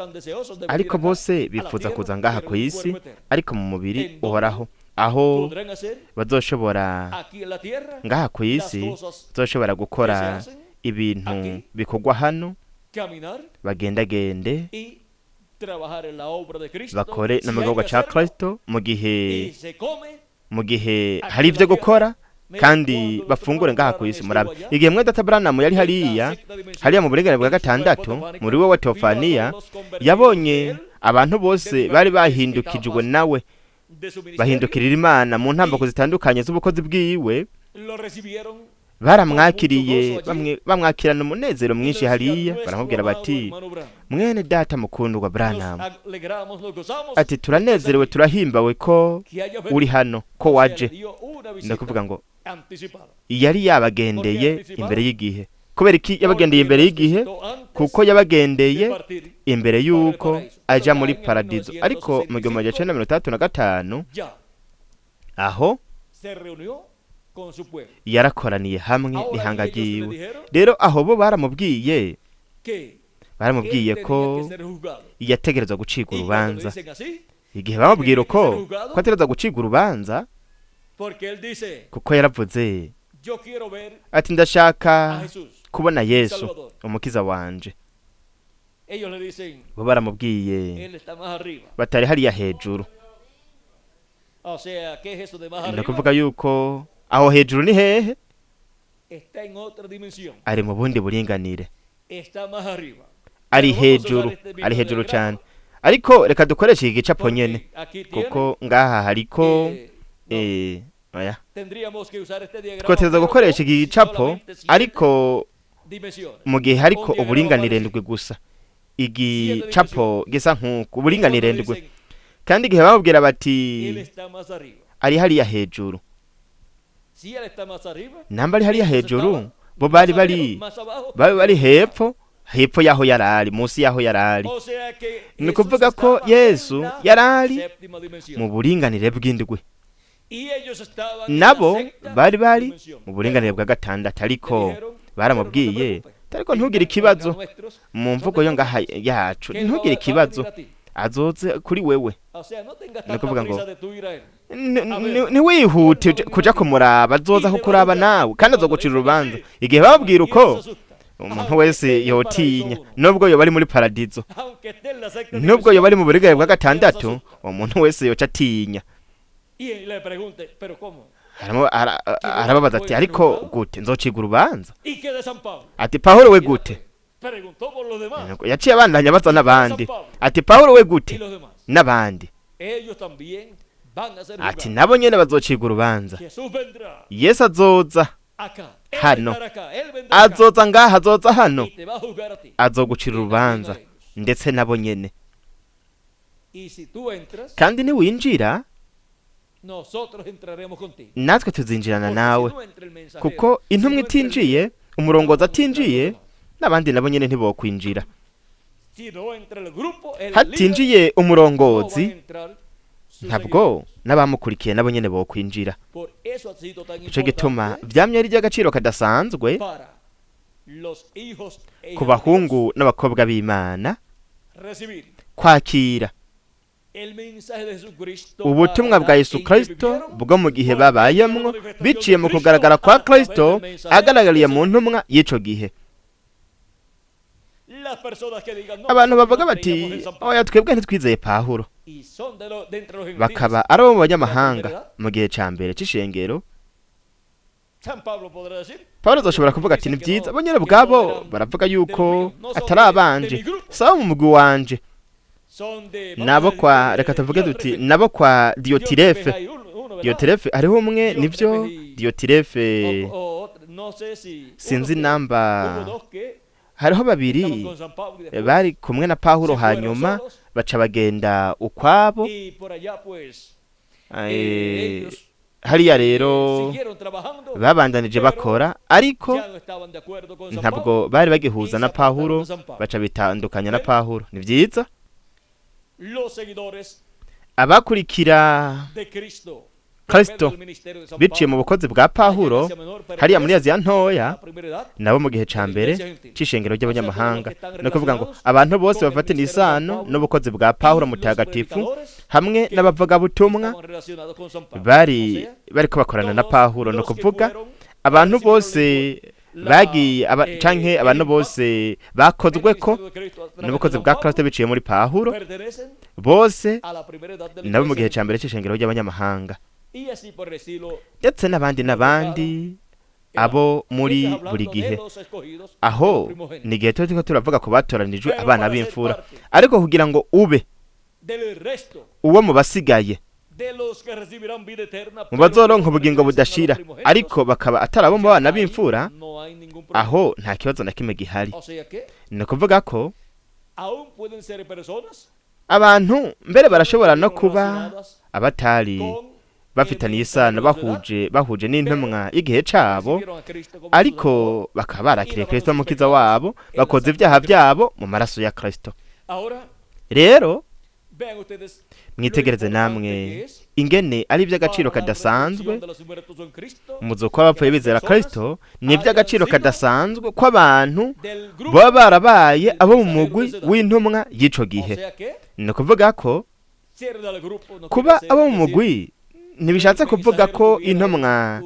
Ariko bose bifuza kuza ngaha ku isi, ariko mu mubiri uhoraho, aho bazoshobora ngaha ku isi bazoshobora gukora ibintu bikorwa hano, bagendagende, bakore no mu gikorwa ca Kristo mu gihe hari ivyo gukora, kandi bafungure ngaha ku isi. Murabe igihe mwe data Branham yari hariya hariya mu buringanire bwa gatandatu muri we wa teofaniya, yabonye abantu bose bari bahindukijwe nawe, bahindukirira Imana mu ntambako zitandukanye z'ubukozi bwiwe. Baramwakiriye, bamwe bamwakirana umunezero mwinshi hariya, baramubwira bati: "Mwene data mukundwa Branham," ati, "turanezerewe, turahimbawe ko uri hano, ko waje." Ni ukuvuga ngo yari yabagendeye imbere y'igihe. Kubera iki yabagendeye imbere y'igihe? Kuko yabagendeye imbere y'uko aja muri paradizo. Ariko mu 1965 aho yarakoraniye hamwe n'ihanga ryiwe. Rero aho bo baramubwiye ko yategerezwa gucibwa urubanza. Igihe bamubwira uko ko ategerezwa gucibwa urubanza, kuko yaravuze ati: "Ndashaka kubona Yesu umukiza wanje." Bo baramubwiye batari hariya hejuru. Ni ukuvuga yuko aho hejuru ni hehe? Ari mu bundi buringanire, ari hejuru, ari hejuru cyane. Ariko reka dukoreshe iki gicapo nyene, kuko ngaha hariko oya, twoteza gukoresha iki gicapo, ariko mu gihe hariko uburinganire ndwi gusa, igicapo gisa nk'uku, uburinganire ndwi. Kandi igihe bamubwira bati ari hariya hejuru, namba ari hariya hejuru, bo bari hepfo, hepfo y'aho yarari, munsi y'aho yarari. Ni ukuvuga ko Yesu yarari mu buringanire bw'indwi, nabo bari mu buringanire bwa gatandatu. Ariko baramubwiye Ariko ntugire ikibazo mu mvugo yo ngaha yacu, ntugire ikibazo, azoze kuri wewe. Ni ukuvuga ngo ntiwihute kuja kumuraba, azoza kukuraba nawe kandi azogucira urubanza. Igihe bababwira uko, umuntu wese yotinya, nubwo yoba ari muri paradizo, nubwo yoba ari mu burigari bwa gatandatu, umuntu wese yoca atinya. Arababaza ati ariko gute nzociga urubanza? Ati Pawulo we gute? Yaciye abandanya abaza n'abandi, ati Pawulo we gute? N'abandi ati nabo nyene bazociga urubanza. Yesu azoza hano, azoza ngaha, azoza hano, azogucira urubanza ndetse nabo nyene. Kandi niwinjira natwe tuzinjirana nawe, kuko intumwa itinjiye, umurongozi atinjiye, n'abandi nabo nyene ntibokwinjira. Hatinjiye umurongozi, ntabwo n'abamukurikiye nabo nyene bokwinjira. Ico gituma vyamye ari iry'agaciro kadasanzwe ku bahungu n'abakobwa b'Imana kwakira ubutumwa bwa Yesu Kristo bwo mu gihe babayemwo, biciye mu kugaragara kwa Kristo agaragariye mu ntumwa y'ico gihe. Abantu bavuga bati oya twebwe ntitwizeye Pawulo, bakaba ari abo mu banyamahanga mu gihe ca mbere c'ishengero. Pawulo azoshobora kuvuga ati ni vyiza, bo nyene ubwabo baravuga yuko atari abanje, sabo mu mugwi wanje, nabo kwa, reka tuvuge duti nabo kwa Diotirefe. Diotirefe hariho umwe, nivyo Diotirefe, sinzi namba hariho babiri bari kumwe na Pawulo, hanyuma baca bagenda ukwabo. Hariya rero babandanije bakora, ariko ntabwo bari bagihuza na Pawulo, baca bitandukanya na Pawulo. Ni vyiza abakurikira Kristo biciye mu bukozi bwa Pawulo hariya muri Aziya ntoya, nabo mu gihe ca mbere c'ishengero ry'abanyamahanga. No kuvuga ngo abantu bose bafatana isano n'ubukozi bwa Pawulo mutagatifu hamwe n'abavugabutumwa bari bariko bakorana na Pawulo. No kuvuga abantu bose bagiye canke abantu bose bakozweko n'ubukozi bwa Kristo biciye muri Pawulo, bose nabo mu gihe ca mbere c'ishengero ry'abanyamahanga, ndetse n'abandi n'abandi abo muri buri gihe. Aho ni igihe turiko turavuga ku batoranijwe abana b'imfura, ariko kugira ngo ube uwo mu basigaye mu bazoronka ubugingo budashira, ariko bakaba atari abo mu bana b'imfura, aho nta kibazo na kimwe gihari. Ni ukuvuga ko abantu mbere barashobora no kuba abatari bafitaniye isano, bahuje n'intumwa y'igihe cabo, ariko bakaba barakiriye Kristo mukiza wabo, bakoze ibyaha byabo mu maraso ya Kristo. Rero mwitegereze namwe ingene ari iby'agaciro kadasanzwe umuzuko w'abapfuye bizera Kristo. Ni iby'agaciro kadasanzwe ko abantu baba barabaye abo mu mugwi w'intumwa y'ico gihe. Ni ukuvuga ko kuba abo mu mugwi ntibishatse kuvuga ko intumwa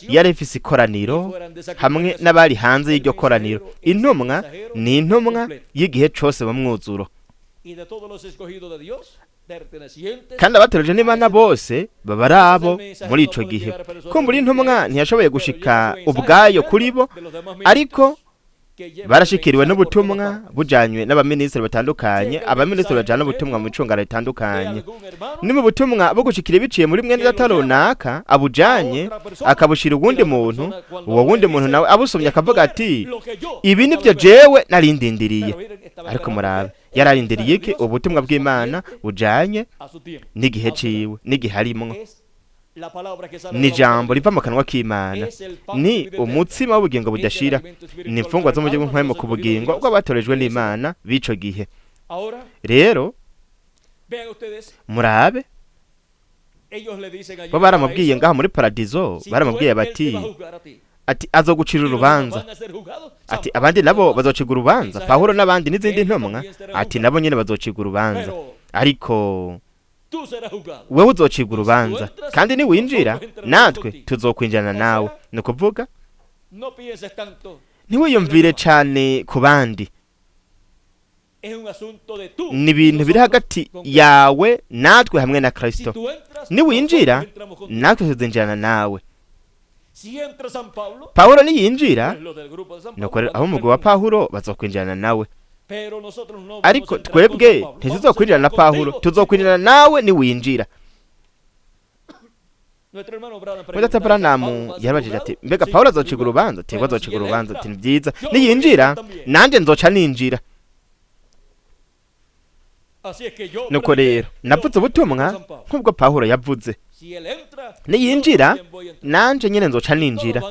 yari ifise ikoraniro hamwe n'abari hanze y'iryo koraniro. Intumwa ni intumwa y'igihe cose mu mwuzuro, kandi abatorejwe n'Imana bose baba ari abo muri ico gihe. Kumbura intumwa ntiyashoboye gushika ubwayo kuri bo, ariko barashikiriwe n'ubutumwa bujanywe n'abaminisitiri batandukanye. Abaminisitiri bajana ubutumwa mu icungara ritandukanye. Ni mu butumwa bwo gushikira biciye muri mwene data runaka abujanye akabushira uwundi muntu, uwo wundi muntu nawe abusomye akavuga ati ibi nivyo jewe narindindiriye. Ariko murabe yararindiriye iki? Ubutumwa bw'Imana bujanye n'igihe ciwe n'igihe arimwo. Ni ijambo riva mu kanwa k'Imana, ni umutsima w'ubugingo budashira, ni imfungwa zo mu buryo bw'impwemu ku bugingo bw'abatorejwe n'Imana b'ico gihe. Rero murabe bo baramubwiye ngaho muri paradizo, baramubwiye bati Ati azogucira urubanza. Ati abandi nabo bazocigwa urubanza, Pawulo n'abandi n'izindi ntumwa, ati nabo nyene bazocigwa urubanza, ariko wewe uzocigwa urubanza, kandi niwinjira natwe tuzokwinjirana nawe. Ni ukuvuga ntiwiyumvire cane ku bandi, ni ibintu biri hagati yawe natwe hamwe na Kristo. Niwinjira natwe tuzinjirana nawe. Pawulo niyinjira, nuko abo umugwi wa Pawulo bazokwinjirana nawe, ariko twebwe ntituzokwinjirana na Pawulo, tuzokwinjirana nawe niwinjira. Mudata Branham yarabajije ati mbega Pawulo azocigwa urubanza? Ati yego azocigwa urubanza. Ati ni vyiza, niyinjira nanje nzoca ninjira. Nuko rero navuze ubutumwa nk'ubwo Pawulo yavuze, niyinjira nanje nyene nzoca ninjira,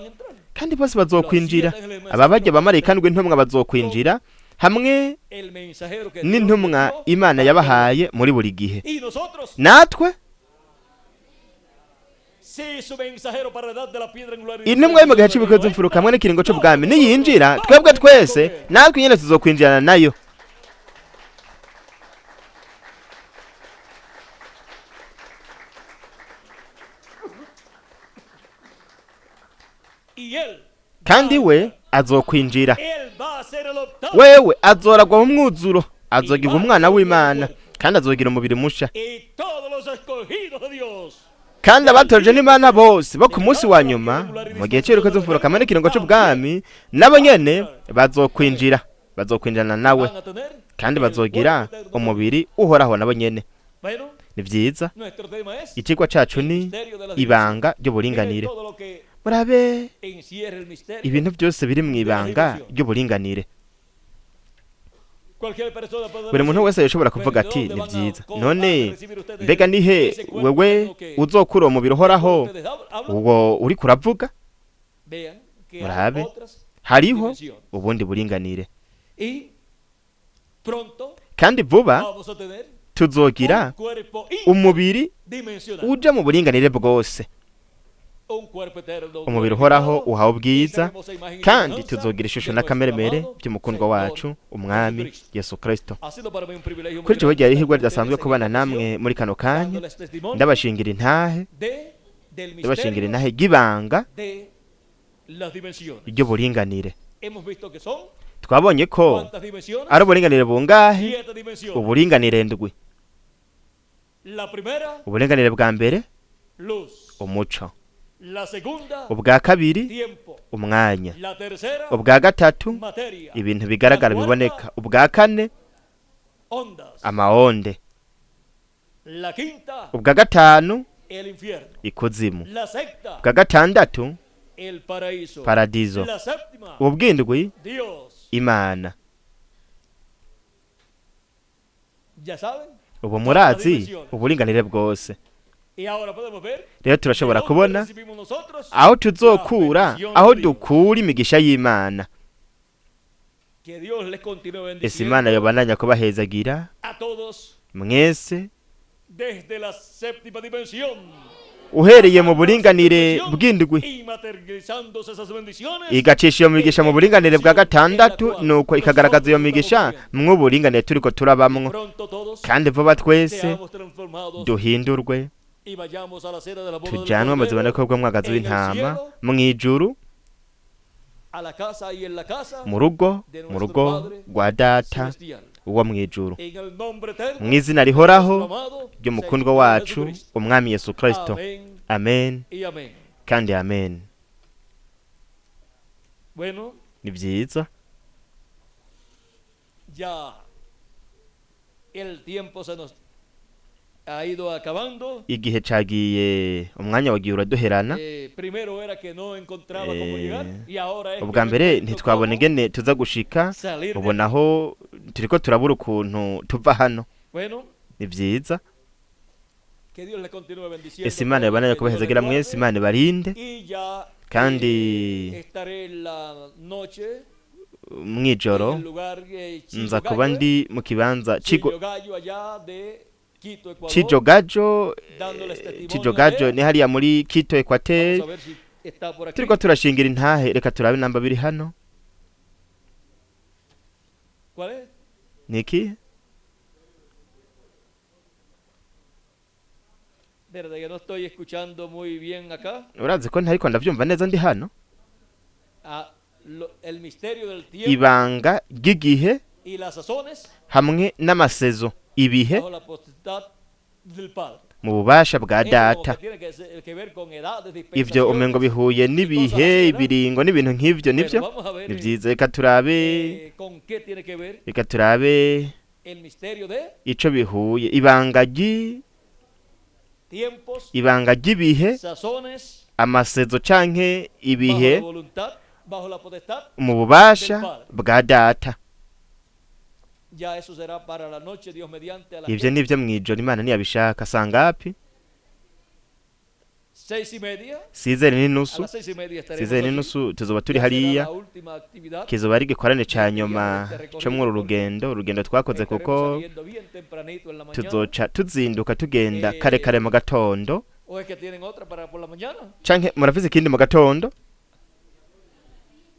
kandi bose bazokwinjira. Ababarya bamarayika ndwi intumwa bazokwinjira hamwe n'intumwa Imana yabahaye muri buri gihe. Natwe intumwa yo mu gihe c'ibikozo mfuruka hamwe n'ikiringo c'ubwami niyinjira, twebwe twese natwe nyene tuzokwinjirana nayo. Kandi we azokwinjira, wewe azoragwa mu mwuzuro, azogirwa umwana w'Imana, kandi azogira umubiri musha. Kandi abatoje n'Imana bose bo ku munsi wa nyuma mu gihe cy'iruka z'imfuruka hamwe n'ikiringo c'ubwami, nabo nyene bazokwinjira, bazokwinjirana nawe, kandi bazogira umubiri uhoraho nabo nyene. Ni vyiza. Icigwa cacu ni ibanga ry'uburinganire. Murabe ibintu byose biri mu ibanga ry'uburinganire. Buri muntu wese yashobora kuvuga ati ni vyiza, none mbega nihe wewe uzokura uwo mubiri uhoraho uwo uri kuravuga? Murabe hariho ubundi buringanire, kandi vuba tuzogira umubiri uja mu buringanire bwose, umubiri uhoraho uhawe ubwiza, kandi tuzogira ishusho n'akameremere by'umukundwa wacu umwami Yesu Kristo. Kuri jewe ryari ihirwe ridasanzwe kubana namwe muri kano kanya, ndabashingira intahe, ndabashingira intahe ry'ibanga ry'uburinganire. Twabonye ko ari uburinganire bungahe? Uburinganire ndwi. Uburinganire bwa mbere umuco, ubwa kabiri umwanya, ubwa gatatu ibintu bigaragara biboneka, ubwa kane amaonde, ubwa gatanu ikuzimu, ubwa gatandatu paradizo, ubwindwi Imana. Ubu murazi uburinganire bwose. Rero turashobora kubona aho tuzokura, aho dukura imigisha y'Imana. Ese Imana yobandanya kubahezagira mwese uhereye mu buringanire bw'indwi, igacisha iyo migisha mu buringanire bwa gatandatu, nuko ikagaragaza iyo migisha mw'uburinganire turiko turabamwo. Kandi vuba twese duhindurwe tujanwe mu ziboneko bw'umwagazi w'intama mw'ijuru, mu rugo, mu rugo rwa Data uwo mw'ijuru, mw'izina rihoraho ry'umukundwa wacu umwami Yesu Kristo. Amen kandi amen. Ni vyiza. Igihe cagiye, umwanya wagiye uraduherana. Ubwa mbere ntitwabona ingene tuza gushika, ubona aho turiko turabura ukuntu tuva hano. Ni vyiza. Ese Imana yobandanya kubahezagira mwese, Imana ibarinde, kandi mw'ijoro nza kuba ndi mu kibanza Cijogajo. Cijogajo ni hariya muri Quito, Equateur. Está por aquí. Turiko turashingira intahe, reka turabe namba biri hano. ¿Cuál es? Niki? Verdad que no estoy escuchando muy bien acá. Urazi ko ntariko ndavyumva neza ndi hano. Ah, el misterio del tiempo Ibanga ry'igihe y las sazones hamwe n'amasezo, ibihe bajo la potestad del Padre. mu bubasha bwa Eso como data. que tiene que ver con edades, Ivyo umengo dispensaciones. bihuye n'ibihe, ibiringo n'ibintu nk'ivyo, Bueno, nivyo? vamos a ver Ni vyiza, reka turabe, con qué tiene que ver reka turabe el misterio de ico bihuye. Ibanga tiempos, ibanga ry'ibihe, sazones, amasezo canke bajo ibihe la voluntad, bajo la potestad. mu bubasha bwa data. Ya eso será para la noche, Dios mediante, a las Ivyo nivyo mwijoro, Imana ntiyabishaka. Sangapi? 6:30. Sizere A n'inusu, las 6:30 estaremos sizere allí. n'inusu tuzoba turi Ya será hariya. la última actividad. Kizoba ari igikorane ca nyuma co mw'uru rugendo, urugendo twakoze, Estaremos kuko saliendo bien tempranito en la mañana. tuzoca tuzinduka tugenda kare kare mu gatondo. ¿O es que tienen otra para por la mañana? Canke murafise ikindi mu gatondo?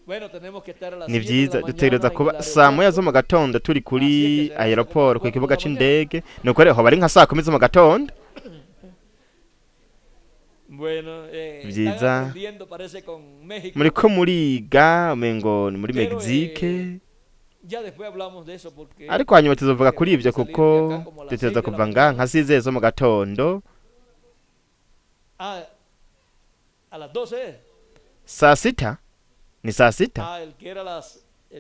Bueno, tenemos que estar a las Ni 7 de vyiza, la dutegereza mañana en kuba el saa moya zo aeropuerto. mu gatondo turi kuri Así es que será aeroport, ku como kibuga las 4 de la mañana. c'indege. Nuko rero hoba ari nka saa kumi zo mu gatondo. Bueno, están Vyiza. aprendiendo, parece, con México. Muriko muriga umengo ni muri Pero, Mexique. Ya después hablamos de eso porque Ariko hanyuma tuzovuga kuri ivyo, tenemos que salir kuko de acá como a las dutegereza 6 de la kuva ngaha mañana. nka sizere zo mu gatondo. Ah, a las 12. Saa sita, ni saa sita. Ah, el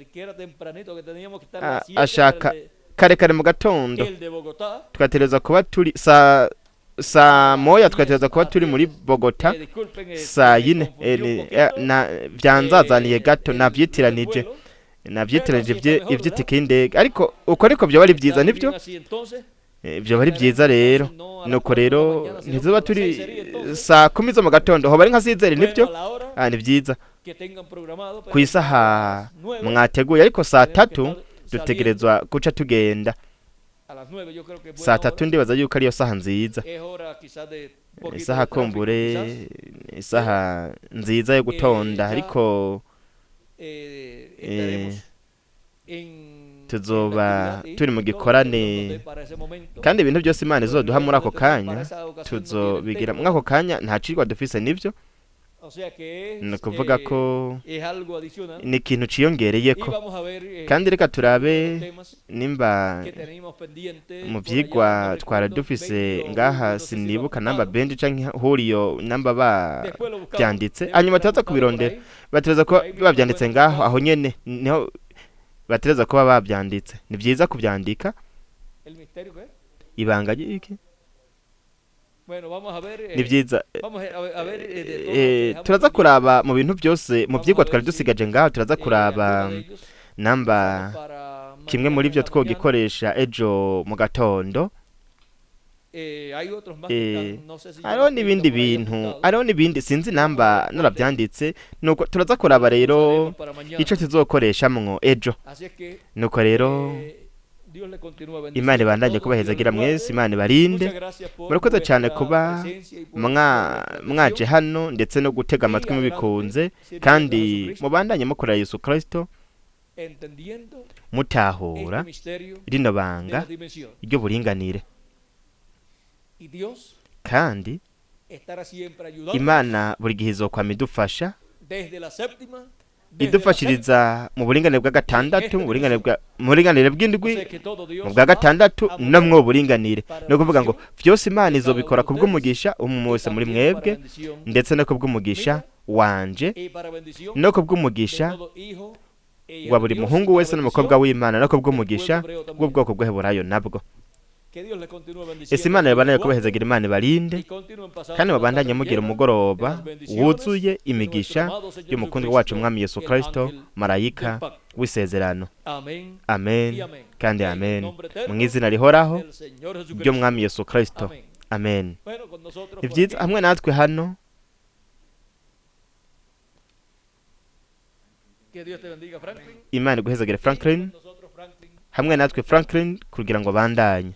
que era tempranito, que teníamos que estar a Ah, las 7 para ashaka kare kare mu gatondo. el de Bogotá. Tugategereza kuba turi saa moya, tugategereza kuba turi muri Bogota Disculpen, saa me yine. confundí un poquito. Vyanzazaniye gato, El navyitiranije, vuelo. navyitiranije Pero así está mejor, ivy'itike y'indege, ariko uko ariko vyoba ari vyiza, Está nivyo? bien así entonces. Vyoba ari vyiza rero. Entonces, no a las Nuko 4 de la rero mañana, sino ntizoba como a las turi 6 sería entonces. saa kumi zo mu gatondo, hoba ari nka sizere, Bueno, nivyo? a la hora Ah, ni vyiza. que tengan programado, pero Ku isaha a las 9 mwateguye, ariko saa tenemos que tatu estar saliendo. dutegerezwa guca tugenda. A las 9 yo creo que es Saa buena tatu hora. ndibaza yuko ariyo saha nziza. Es hora quizás de poquito Isaha de tráfico, kumbure, quizás. isaha nziza yo gutonda, Ya ariko estaremos en tuzoba la actividad y turi mu todo lo que gikorane. Dios nos dé para ese momento. Kandi ibintu byose Imana izoduha muri ako Pero para kanya esa ocasión no tienen tuzobigira. tema. Muri ako kanya nta cigwa dufise, nivyo? O sea que Ni es, ukuvuga ko es algo adicional. ni ikintu Y ciyongereyeko. vamos a ver Kandi reka los turabe temas nimba que tenemos pendientes mu por allá, vyigwa no twara recuerdo, dufise Benji o ngaha, Julio, no sé si lo sinibuka namba apuntado. Benji canke Huriyo namba ba Después lo buscamos. vyanditse, Debe hanyuma estar turaza apuntado por kubirondera. ahí. Batereza kuba Por ahí mismo bavyanditse pueden ngaho, buscar aho nyene niho batereza kuba bavyanditse. Ni vyiza kuvyandika. el misterio que es. Ibanga ry'iki? Bueno, vamos a ver, Ni vyiza. vamos a ver de todo lo que dejamos Turaza pendiente. kuraba mu bintu byose, mu Vamos vyigwa a twari ver si dusigaje ngaho, turaza kuraba alguno de ellos namba usamos para kimwe mañana muri en vyo la mañana. twogikoresha ejo mu gatondo. Hay otros más que están, no sé si yo Hariho los he visto n'ibindi por ahí bintu, apuntados. hariho n'ibindi sinzi Vamos a namba ver cuál de naravyanditse. Nuko turaza kuraba rero usaremos para mañana. ico tuzokoreshamwo ejo. Así es que Nuko rero Dios le continúa Imana bendiciendo a ibandanye todos, Dios kubahezagira les mwese, guarde. Imana ibarinde. Muchas gracias por Murakoze cyane vuestra kuba presencia y por vuestra mwaje atención. hano ndetse no gutega Y amatwi adelante, mubikunze, sirviendo a kandi Jesucristo, mubandanye mukorera Yesu Kristo, entendiendo mutahura este misterio rino de banga la dimensión. ry'uburinganire. Y Dios Kandi estará siempre ayudándonos Imana buri gihe izokwama idufasha, desde la séptima, desde la sexta. idufashiriza mu buringanire bwa gatandatu, mu buringanire bwa mu buringanire bw'indwi, O sea que todo Dios mu bwa va gatandatu a no mover mwo buringanire. para Ni ukuvuga ngo bendición vyose Imana de cada izobikora uno de ustedes kubw'umugisha umwe y wese muri también para mwebwe, bendición ndetse no kubw'umugisha mía wanje, y para bendición no de kubw'umugisha todo hijo e hija wa de buri Dios y muhungu para wese n'umukobwa bendición w'Imana, no del pueblo kubw'umugisha hebreo también. bw'ubwoko bw'Heburayo nabwo. Que Dios les continúe Ese bendiciendo, Imana Dios les ibandanye guarde kubahezagira, Imana ibarinde, y continúen pasando kandi una babandanye tarde mugira llena de umugoroba las bendiciones wuzuye de nuestro imigisha amado Señor y'umukundwa wacu Jesucristo, Umwami Yesu el Kristo, ángel del marayika pacto. w'isezerano. Amén Amen y amén. kandi En el amen, nombre mu eterno izina rihoraho del Señor Jesucristo. ry'Umwami Yesu Kristo. Amén. Amen. Bueno, con nosotros Ni por vyiza aquí. hamwe natwe hano. Que Dios te bendiga, Franklin. Imana iguhezagire Y Franklin. con nosotros, Franklin. Hamwe natwe Franklin kugira ngo bandanye.